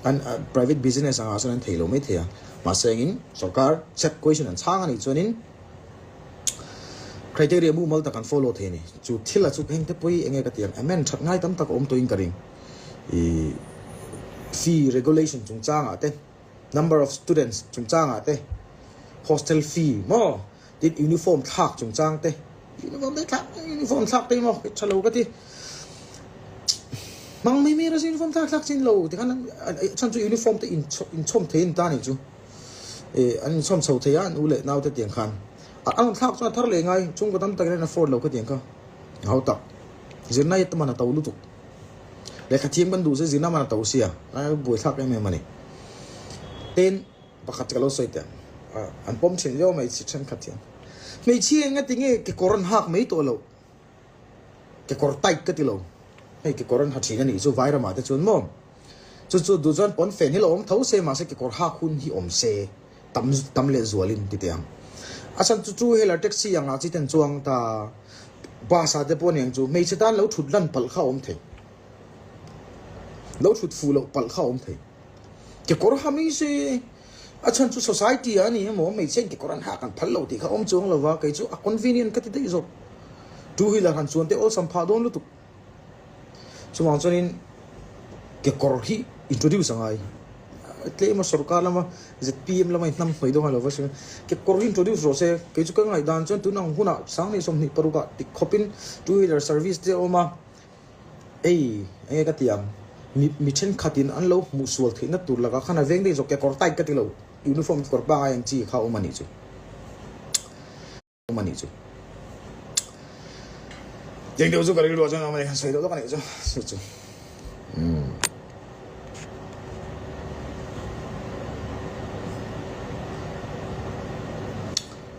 an private business angah chuan an thei lo mai thei a. Mahse engin sorkar set question an chhang a nih chuanin criteria mumal tak an follow thei a ni. Chu thil ah chu heng te pawh hi enge ka ti ang amend that ngai tam tak a awm tawhin ka ring. Ih fee regulation chungchangah te, number of students chungchangah te, hostel fee maw tin uniform thlak chungchang te, uniform te thlak uniform thlak te maw tha lo ka ti hmang mai mai rasa uniform thlak thlak chin lo tikhan chhan chu uniform te inchhawm thei an ta nih chu ih an inchhawm chho thei a an u leh nau te tiang khan a rawn thlak chuan a thar leh ngai chhungkaw tam takin an afford lo ka tiang kha hau tak zirna hi taman a to lutuk. Lehkha thiam kan duh se zirna man a to sia, a buaithlak em em a ni. Tin, pakhat ka lo sawi teh ang, an pawm thin viau mai chi thenkhat hian. Hmeichhia eng ati nge kekawr an hak mai tawh loh, kekawr tight ka ti lo, hei kekawr an ha thin a nih chu Vairamah te chuan maw. Chu chu duh chuan pawnfen hi lo awm tho se mahse kekawr hak hun hi awm se tam tam leh zualin ti teh ang. A chhan chu chu helar taxi angah chi ten chuang ta bus ah te pawh aniang chu hmeichhe tan lo thut lan palh kha a awm thei. Lo thut fuh loh palh kha a awm thei. Kekawr ha mai se a chhan chu society ah a ni emaw hmeichhe in kekawr an hak an phal lo tih kha a awm chuang lo va kei chu a convenient ka ti daih zawk. Two wheeler han chuan te awlsam phah dawn lutuk. Chuvang chuanin kekawr hi introduce a ngai. Tlem a sorkar lama zpm lama in hnam hnawih dawn a lo va sawi a. Kekawr hi introduce rawh se. Kei chu ka ngaihdan chuan tun ang hunah Sanghnih 26 ah tik khawpin two wheeler service te a awm a. Ei, enge ka ti ang? Mi mi thenkhatin an lo hmuh sual theihna tur lakah khan a veng daih zawk kekawr tight ka ti lo. Uniform kekawr pangai ang chi kha a awm a nih chu. awm a nih chu. Tiang deuh chu ka rilru ah chuan awm a ni, han sawi deuh lawk a nih chu, chu chu. Umm.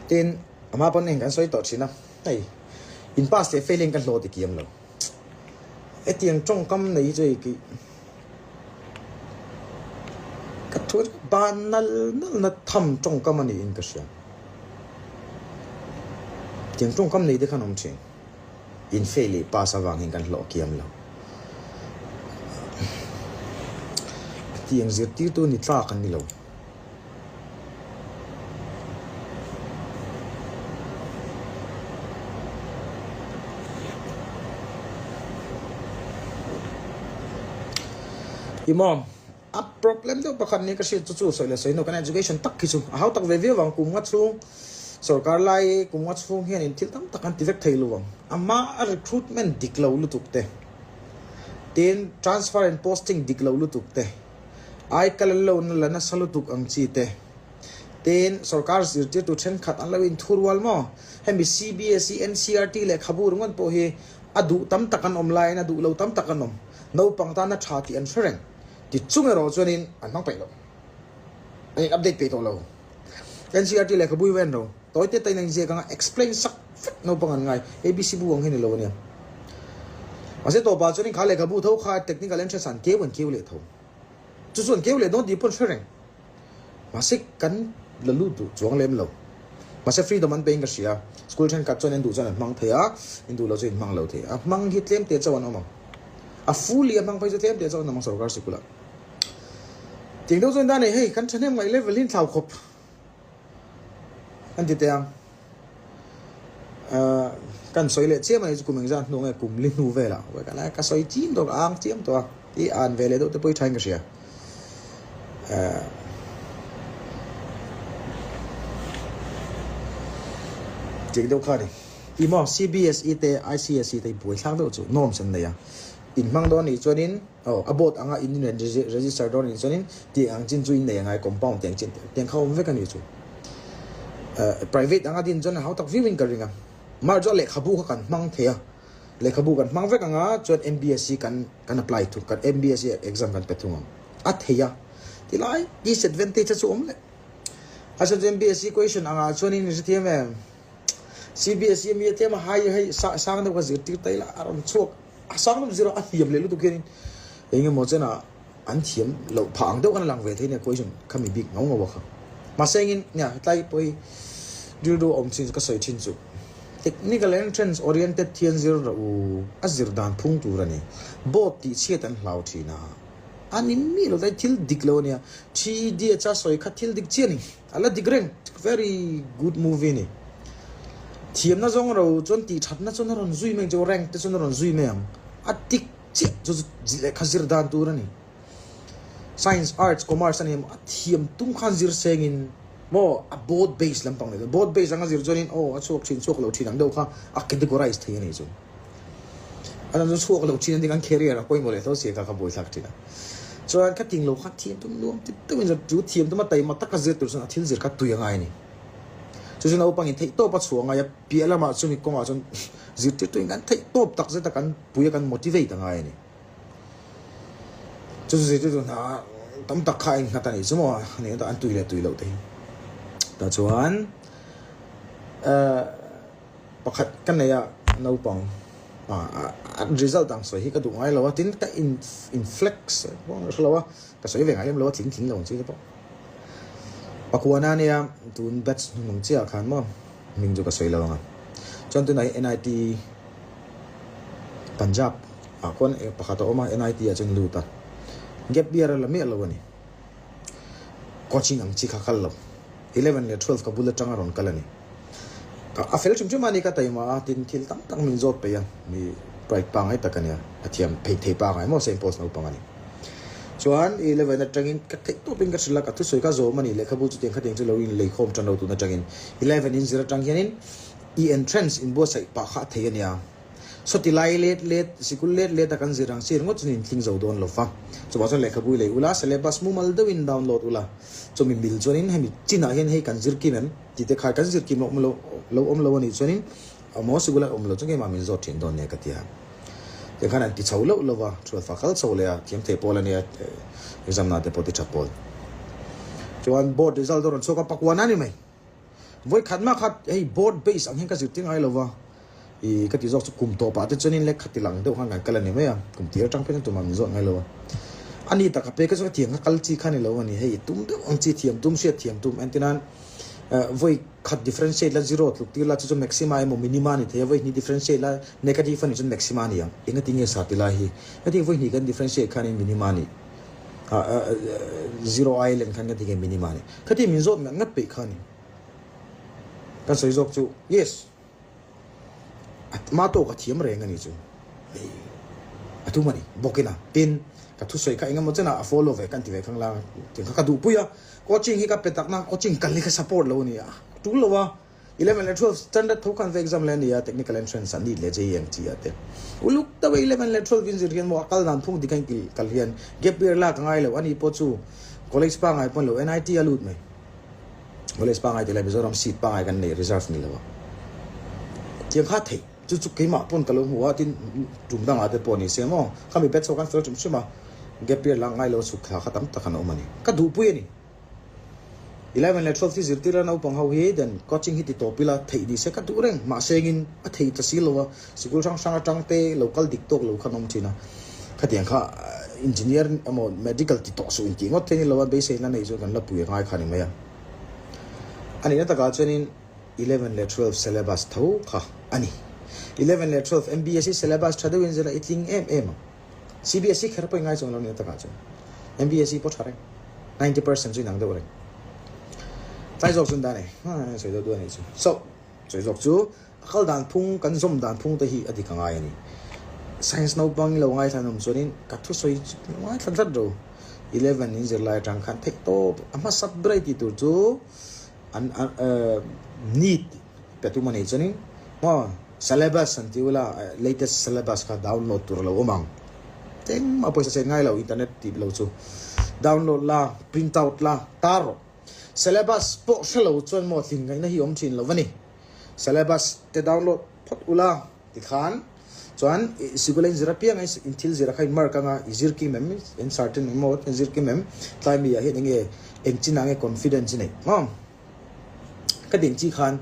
Tin, ama pawn eng kan sawi tawh thin a, hei in pass leh fail hian ka hlawh ti kiam lo. Hetiang tawngkam nei hi chu hei kih ka thu ban nal nal na tham tawngkam a niin ka hria. Tiang tawngkam nei te khan awm thin. In fail leh pass avang hian kan hlawh kiam lo. Tiang zirtirtu ni tlak an ni lo. Hi maw, a problem deuh pakhat nia ka hriat chu chu sawi leh sawi hnu kan education tak khi chu a hau tak ve viau ang kum nga chhung sorkar lai kum nga chhung hian in thil tam tak an ti vek thei lo ang ama a recruitment dik lo lutuk te tin transfer and posting dik lo lutuk te. Ai ka la lo na la nasa lutuk ang chi te. Tin, sorkar zirtirtu thenkhat an lo inthu rual maw? Hemi CBSE, NCERT lehkhabu ringawt pawh hi a duh tam tak an awm laiin a duh lo tam tak an awm. Naupang tana tha tih an hre reng. Ti chung erawh chuanin an hmang peih lo. An in update peih tawh lo. NCERT lehkhabu hi va en ro. Tawi te tain a inziak anga explain sak vek naupang an ngai. ABC bu ang hi ni lo ania. Mahse tawpah chuanin kha lehkhabu tho kha technical entrance ah an keu an keu leh tho. Chu chu an keu leh dawn tih pawh an hre reng. Mahse kan la lut duh chuang lem lo. Mahse freedom an pe in ka hria. School thenkhat chuan en duh chuan an hmang thei a, en duh lo chu in hmang lo thei. A hmang hi tlem te chauh an awm ang. A fully a hmang phei chu tlem te chauh an awm ang sorkar sikul ah. Tiang deuh chuan dan nei hei kan thahnem ngaih level hi in thlau khawp an ti teh ang. Ahh kan sawi leh chiam a ni chu kum engzat hnu nge kum li hnu velah ka sawi chim tawh ka ang chiam tawh a i an ve leh deuh te pawh i thain ka hria ahh tih deuh kha a ni i maw C_B_S_E te I_C_S_E te buai thlak deuh chu norms an nei a in hmang dawn anih chuanin aw a board anga in register dawn anih chuanin tih ang chin chu in nei angai compound tih ang chin tiang kha a awm vek a ni chu eh private anga din chuan a hau tak viau in ka ring a mar chu a lehkhabu kha kan hmang thei a lehkhabu kan hmang vek anga chuan M_B_S_C kan kan apply thung kan M_B_S_C exam kan pe thung ang a thei a tilai disadvantage a chu awm leh a chhan chu M_B_S_C question angah chuanin i hrethiam em C_B_S_C ami a tlem a high hei sang deuh ka zirtir ta ila a rawn chhuak. A sang deuh zir a, a hliam leh lutuk hianin eng emaw chenah an thiam loh phah ang deuh khan a lang ve thei nia question kha mi bik ngau ngau a kha. Mahse engin nia hetlai pawh hi rilru a awm chin ka sawi thin chu technical entrance oriented thian zir rawh u a zir dan phung tur a ni. Board tih chhiat an hlau thin a, a ni miah lo tlai thil dik lo a nia. Three idiots a sawi kha thil dik chiah a ni. A la dik reng, very good movie a ni. Thiamna zawng ro chuan tih thatna chuan a rawn zui mai ang chu, rank te chuan a rawn zui mai ang. A dik chiah chu chu lehkha zir dan tur a ni. Science, arts, commerce a ni emaw a thiam tum khan zir sengin maw a board base lampang leh board base anga zir chuanin aw a chhuak thin chhuak lo thin ang deuh kha a categorize thei a ni chu. A dang chu chhuak lo thin a ni kan career a pawimawh leh tho si a kha kha buaithlak thin a. Chuan ka ting lo kha thiam tum nuam ti deuhin chu chu thiam tuma taima taka zir tur chuan a thil zir kha tui a ngai a ni. Chu chu naupangin theih tawp a chhuah ngai a, piah lamah chumi kawngah chuan zirtirtuin kan theih tawp tak zet a kan pui a kan motivate a ngai a ni. Chu chu zirtirtu hna tam tak kha a innghat a nih chu maw a nih an tui leh tui loh te hi. Tah chuan eh. Pakhat ka nei a naupang a result ang sawi hi ka duh ngai lo a tin ka in in flex pawh ka hre lo a ka sawi ve ngai lem lo a tling tling lo ang chi te pawh Pakuana ania tun batch hnuhnung chiah khan maw hming chu ka sawi lo ang a chuan tunah hi NIT Punjab ah khuan pakhat a awm a NIT ah chuan lut a gap year a la miah lo a ni coaching ang chi kha kal lo 11 leh 12 ka bul atanga rawn kal a ni. A fel hrim hrim a ni ka taima a, tin thil tam tak min zawt peih a, mi pride pangai tak a nia, a thiam phei thei pangai maw Saint Paul's naupang a ni. Chuan 11 atangin ka theih tawpin ka hrilh a, ka thusawi kha zawm a ni, lehkhabu chutiang khatiang chu lo inleikhawm tan lo tun atangin 11 in zir atang hianin i entrance inbuatsaih pah kha a thei a nia. Sawti lai let let, sikul let let a kan zir ang sir ngawt chuan intling zo dawn lo va. Chuvang chuan lehkhabu i lei ula, syllabus mumal deuhin download ula, chumi mil chuanin hemi chinah hian hei kan zir kim em? Tih te khai kan zir kim awm lo lo awm lo a nih chuanin maw sikul a awm lo chuan keimah min zawt thin dawn nia ka ti a. Tiang khan an ti chho loh lo va, thualfa kal chho leh a, thiam thei pawl a nia, exam na te pawh ti tha pawl. Chuan board result a rawn chhuak a, pakuan a ni mai. Vawi khat mah khat hei board base ang hian ka zirtir ngai lo va, ih ka ti zawk chu kum tawpah te chuanin lehkha ti lang deuh khan kan kal a ni mai a, kum tir atang phei chuan tumah min zawt ngai lo a. A ni tak a pek a chuan ka thiam kha kal chi kha ni lo a ni, hei tum deuh ang chi thiam tum hriat thiam tum entirnan vawi khat differentiate la zero tluk tir la chu chu maxima emaw minima a ni thei a, vawi hnih differentiate la negative a nih chuan maxima a ni ang, engati nge sa ti lai hi, heti vawi hnih kan differentiate khanin minima a ni. Zero Island khan kan ti nge minima ni. Khati min zawt ngat ngat peih kha ni. Kan sawi zawk chu yes. Ma tawk a thiam reng a ni chu. Hei a tum a ni bawkin a. Tin ka thusawi kha engemaw chen ah a follow ve kan ti ve khang la tiang kha ka duhpui a. Coaching hi ka pe takna coaching kal hi ka support lo a ni a. Tul lo a. 11 leh 12 standard tho khan va exam leh a ni a, technical entrance ah NEET leh JEE ang chi ah te. Uluk deuh a 11 leh 12 in zir hian maw a kal dan phung dik a in kal hian gap year lak a ngai lo, ani pawh chu college pangai pawn lo NIT a lut mai. College pangai tih lai Mizoram seat pangai kan nei reserve ni lo a. Tiang kha theih chu chu keimah pawn ka lo hmu a, tin tum dangah te pawh ni se maw khami batch ho khan fel hrim hrim a. Gap year lak ngai lo chhuk thla kha tam tak an awm a ni. Ka duhpui a ni. 11 leh 12 hi zirtir a naupang ho hi then coaching hi ti tawp ila theih ni se ka duh reng. Mahse engin a thei ta si lo a, sikul hrang hrang atang te lo kal dik tawk lo khan awm thin a. Khatiang kha engineer emaw medical ti tawh suh intih ngawt thei ni lo a, beiseina nei chuan kan la pui a ngai kha a ni mai a. A nihna takah chuanin 11 leh 12 syllabus tho kha a ni. 11 leh 12 MBSE syllabus tha deuhin zir a i tling em em ang. CBSE kher pawh i ngai chuang lo nihna takah chuan. MBSE pawh tha reng. 90% chu inang deuh reng. Tlai zawk chu an dan e. Sawi deuh duh a nih chu. So, sawi zawk chu a kal dan phung, kan zawm dan phung te hi a dik a ngai a ni. Science naupang i lo ngaithla an awm chuanin ka thusawi chu i ngaithla tlat ro. 11 in zirlai atang khan theih tawp a hmasa ber i tih tur chu an NEET pe tum a nih chuanin maw syllabus an ti ula latest syllabus kha download tur a lo awm ang. Engmah pawisa chen ngai lo internet tih lo chu download la print out la tar rawh. Syllabus pawh hre lo chuan maw tlin ngaihna hi awm thin lo a ni. Syllabus te download phawt ula tikhan chuan sikul a inzir apiang a in thil zir a kha in mark anga i zir kim em in certain emaw in zir kim em tlai mi ah hian enge eng chin ah nge confidence i neih maw. Ka ding chi khan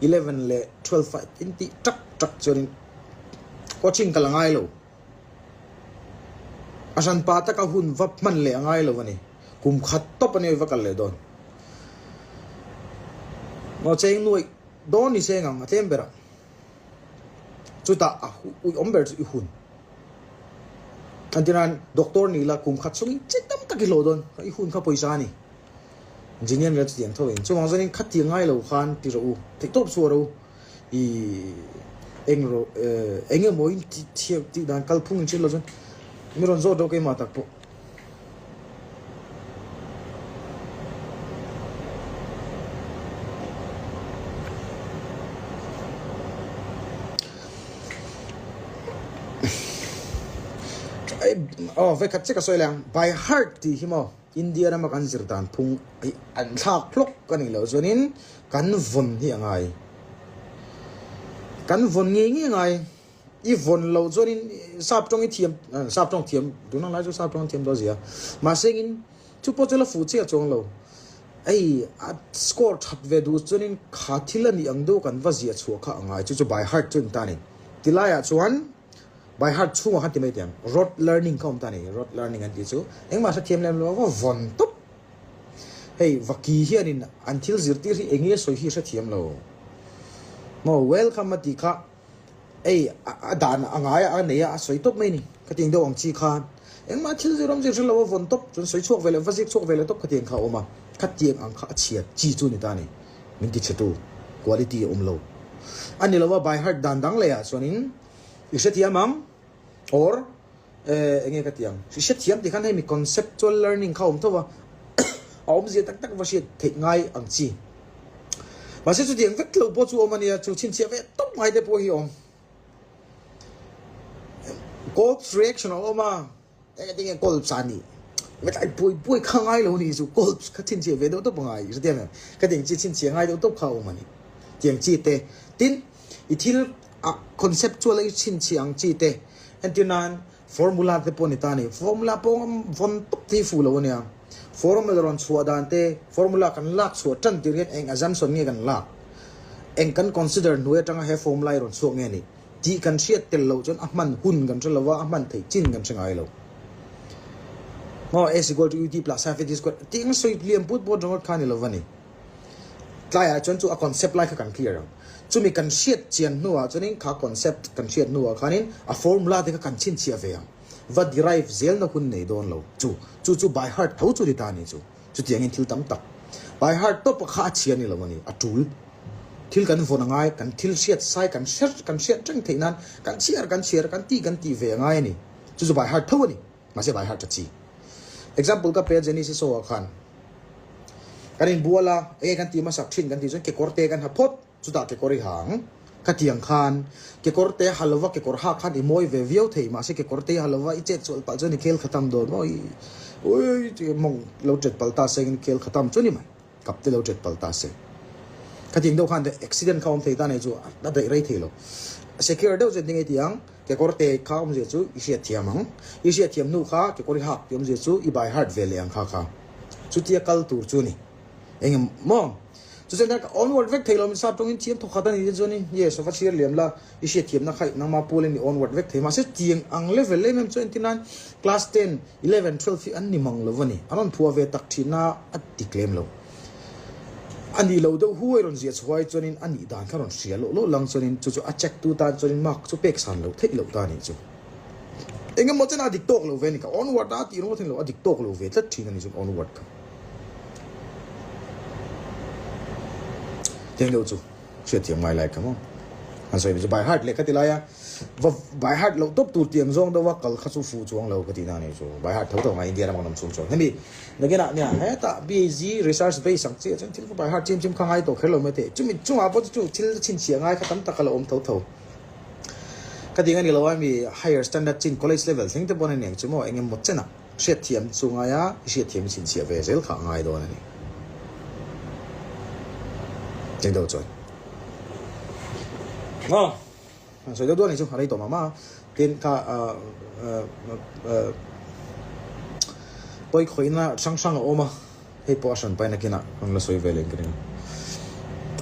11 leh 12 ah in tih tak tak chuanin coaching ka la ngai lo. A hranpa taka hun va hman leh a ngai lo a ni. Kum khat tawp a nia va kal leh dawn. Maw cheng nuaih dawn ni seng ang a tlem berah. Chutah a uiawm ber chu i hun. Entirnan doctor ni la kum khat chungin che tam tak i hlawh dawn. I hun kha pawisa a ni. Engineer nila chutiang tho in. Chuvang chuanin khatiang ngai lo khan ti rawh u, theihtawp chhuah rawh u. I eng rawh eng emaw in tih thiam tih dan kalphung in hriat lo chuan mi rawn zawt rawh keimah tak pawh. Aw vekhat che ka sawi leh ang by heart tih hi maw. India rama kan zir dan phung hi an thlak hlawk a nih loh chuanin kan vawn hi a ngai. Kan vawn ngei ngei a ngai. I vawn loh chuanin sap tawng i thiam, sap tawng thiam, tuna lai chu sap tawng thiam dawn zia. Mahse engin chu pawh chu la fuh chiah chuang lo. Hei a score that ve duh chuanin kha thil a nih ang deuh kan va ziah chhuah kha a ngai. Chu chu by heart chu a ni ta a ni. Tilaiah chuan. By heart chhungah khan ti mai teh ang. Rote learning kha awm ta a ni. Rote learning an tih chu engmah hrethiam lem lo a vawn tawp. Hei vaki hianin an thil zirtir hi eng nge sawi hi hrethiam lo. Maw welcome a tih kha ei a dan a ngai a nei a a sawi tawp mai a ni. Khatiang deuh ang chi khan engmah thil zir awm zir hre lo a vawn tawp chuan sawi chhuak ve leh va zik chhuak ve leh tawp khatiang kha a awm a. Khatiang ang kha a chhiat chi chu a ni ta a ni. Min ti chhetu quality a awm lo. A ni lo a by heart dan dang leh ah chuanin I hrethiam ang or eh enge ka ti ang i hrethiam tih khan hei mi conceptual learning kha a awm tho a a awmzia tak tak va hriat theih ngai ang chi. Mahse chutiang vek lo pawh chu awm a nia chu chhinchhiah ve tawp ngai te pawh hi a awm. Cold reaction a awm a. Eng ati nge Colps a nih? Metlai buai buai kha ngai lo ni chu Colps kha chhinchhiah ve deuh tawp a ngai hre em? Ka tiang chi chhinchhiah ngai deuh tawp kha a awm a ni. Tiang chi te tin i thil a conceptual a i chhinchhiah ang chi te entir nan formula te pawh a ni ta a ni. Formula pawh vawn tawp te hi fuh lo a nia. Formula rawn chhuah dan te formula kan lak chhuah tan tir hian eng assumption nge kan lak? Eng kan consider hnuai atanga he formula hi rawn chhuak nge ni? Tih kan hriat tel loh chuan a hman hun kan hre lo a, a hman theih chin kan hre ngai lo. Maw S equal to UT plus half AT square tih ang sawi liam put pawt ringawt kha a ni lo va ni. Tlaiah chuan chu a concept lai kha kan clear ang. Chumi kan hriat chian hnuah chuanin kha concept kan hriat hnuah khanin a formula te kha kan chhinchhiah ve ang. Va derive zelna hun nei dawn lo chu. Chu chu by heart tho chu ni ta a ni chu. Chutiangin thil tam tak by heart tawpa kha a chhia ni lo a ni, a tul. Thil kan vawn a ngai, kan thil hriat sai kan hre kan hriat reng theih nan kan chhiar kan chhiar kan tih kan tih ve a ngai a ni. Chu chu by heart tho a ni, mahse by heart a chi. Example ka pe a Genesis ho ah khan kan inbual a, enge kan tih hmasak thin kan tih chuan kekawr te kan ha phawt. Chutah kekawr i ha ang. Khatiang khan kekawr te ha lova kekawr hak khan i mawi ve viau thei mahse kekawr te ha lova i chet sual palh chuan i khel khatam dawn maw i ui ui mawng lo tet palh ta se engin khel khatam chu ni mai kap te lo tet palh ta se. Khatiang deuh khan accident kha awm thei ta nei chu a daih rei thei lo. Secure deuh chuan tinge tih ang, kekawr te kha awmzia chu i hriatthiam ang. I hriatthiam hnu kha kekawr i hak tih awmzia chu i by heart ve leh ang kha kha. Chutia kal tur chu a ni. Eng emaw chu chuan ka onward vek thei lo min sap tawngin thiam thawk khat a ni te chuanin yes a va chhiar liam la i hriatthiamna kha nangma pualin i onward vek thei mahse tiang ang level em em chu entir nan class ten, 11, 12 hi an ni mang lo a ni an rawn phuah ve tak thin a a ti tlem lo a nih lo deuh huai rawn ziah chhuai chuanin a nih dan kha rawn hria loh loh lang chuanin chu chu a check tu tan chuanin mark chu pek san loh theih loh ta a nih chu. Engemaw chen a dik tawk lo ve a ni ka onward a tih ringawt hi ni lo a dik tawk lo ve tlat thin a ni chuan onward kha. Tiang deuh chu hriatthiam ngai lai ka maw. An sawi chu by heart leh ka ti lai a va by heart loh tawp tur tiang zawng deuh a kal kha chu fuh chuang lo ka tih na a ni chu by heart tho tho ngai India ram kan awm chhung chuan hemi nakinah nia hetah BAG research base ang chiah chuan thil va by heart chim chim kha ngai tawh kher lo mai thei chumi chungah pawh chu thil chhinchhiah ngai kha tam tak a la awm tho tho. Ka ding a ni lo a mi higher standard chin college level thleng te pawn a niang chu maw eng emaw chen ah hriatthiam chu ngai a i hriatthiam i chhinchhiah ve zel kha a ngai dawn a ni. Eng deuh chuan maw an sawi deuh duah a ni chu a rei tawh mah mah a tin kha pawi khawihna hrang hrang a awm a. Hei pawh a hran paina kinah ka rawn la sawi ve leh ka ring a.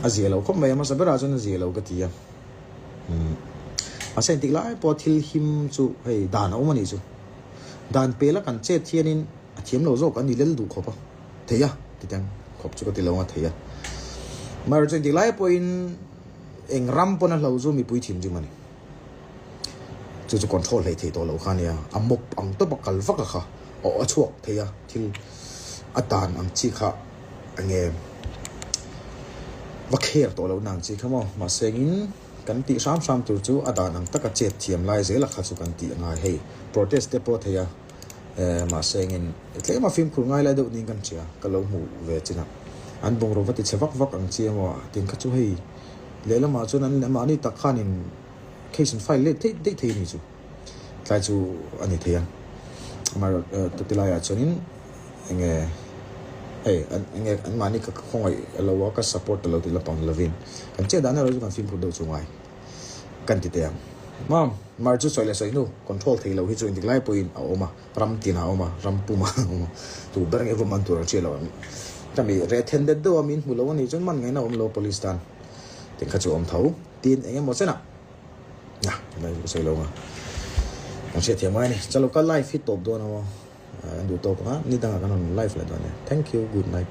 A zia lo khawp mai a, hmasa berah chuan a zia lo ka ti a. Umm mahse engtik lai pawh thil him chu hei dan a awm a nih chu. Dan pela kan chet hianin a thiam lo zawk a ni lel duh khawp a, thei a ti teng khawp chu ka ti lo ang a thei a. Amaherawhchu engtik lai pawhin eng ram pawn a hlo chu mipui thinrim a ni. Chu chu control hlei thei tawh loh kha ania, a mawp ang tawp a kal vak a kha aw a chhuak thei a, thil a dan ang chi kha enge va kher tawh loh na ang chi kha maw, mahse engin kan tih hram hram tur chu a dan ang taka chet thiam lai zel a kha chu kan tih a ngai hei, protest te pawh a thei a, eh mahse engin tlem a fimkhur ngai lai deuh niin kan hria, ka lo hmuh ve chin a, an bungraw va ti chhe vak vak ang chi emaw tin kha chu hei lehlamah chuan an mahni tak khanin. Case an file let daih daih thei a ni chu. Tlai chu a ni thei a. Amaherawh chu ti laiah chuanin enge hei enge anmahni ka khawngaih lo a ka support ta lo tih lampang ni lovin kan chet dan erawh chu kan fimkhur deuh chu ngai kan ti teh ang. Maw mar chu sawi leh sawi hnu control thei lo hi chu engtik lai pawhin a awm a, ram tinah a awm a, ram pumah a awm a, tu ber nge va man tur an hriat loh ang. Ka mi reh then det deuh a min hmu lo a nih chuan man ngaihna a awm lo police tan tih kha chu a awm tho. Tin eng emaw chenah na tunlai chu ka sawi lo ang a, kan hriatthiam ngai a ni. Chalo ka live hi tawp dawn ang aw, an duh tawp ang a, ni dangah kan rawn live leh dawn e. Thank you, good night.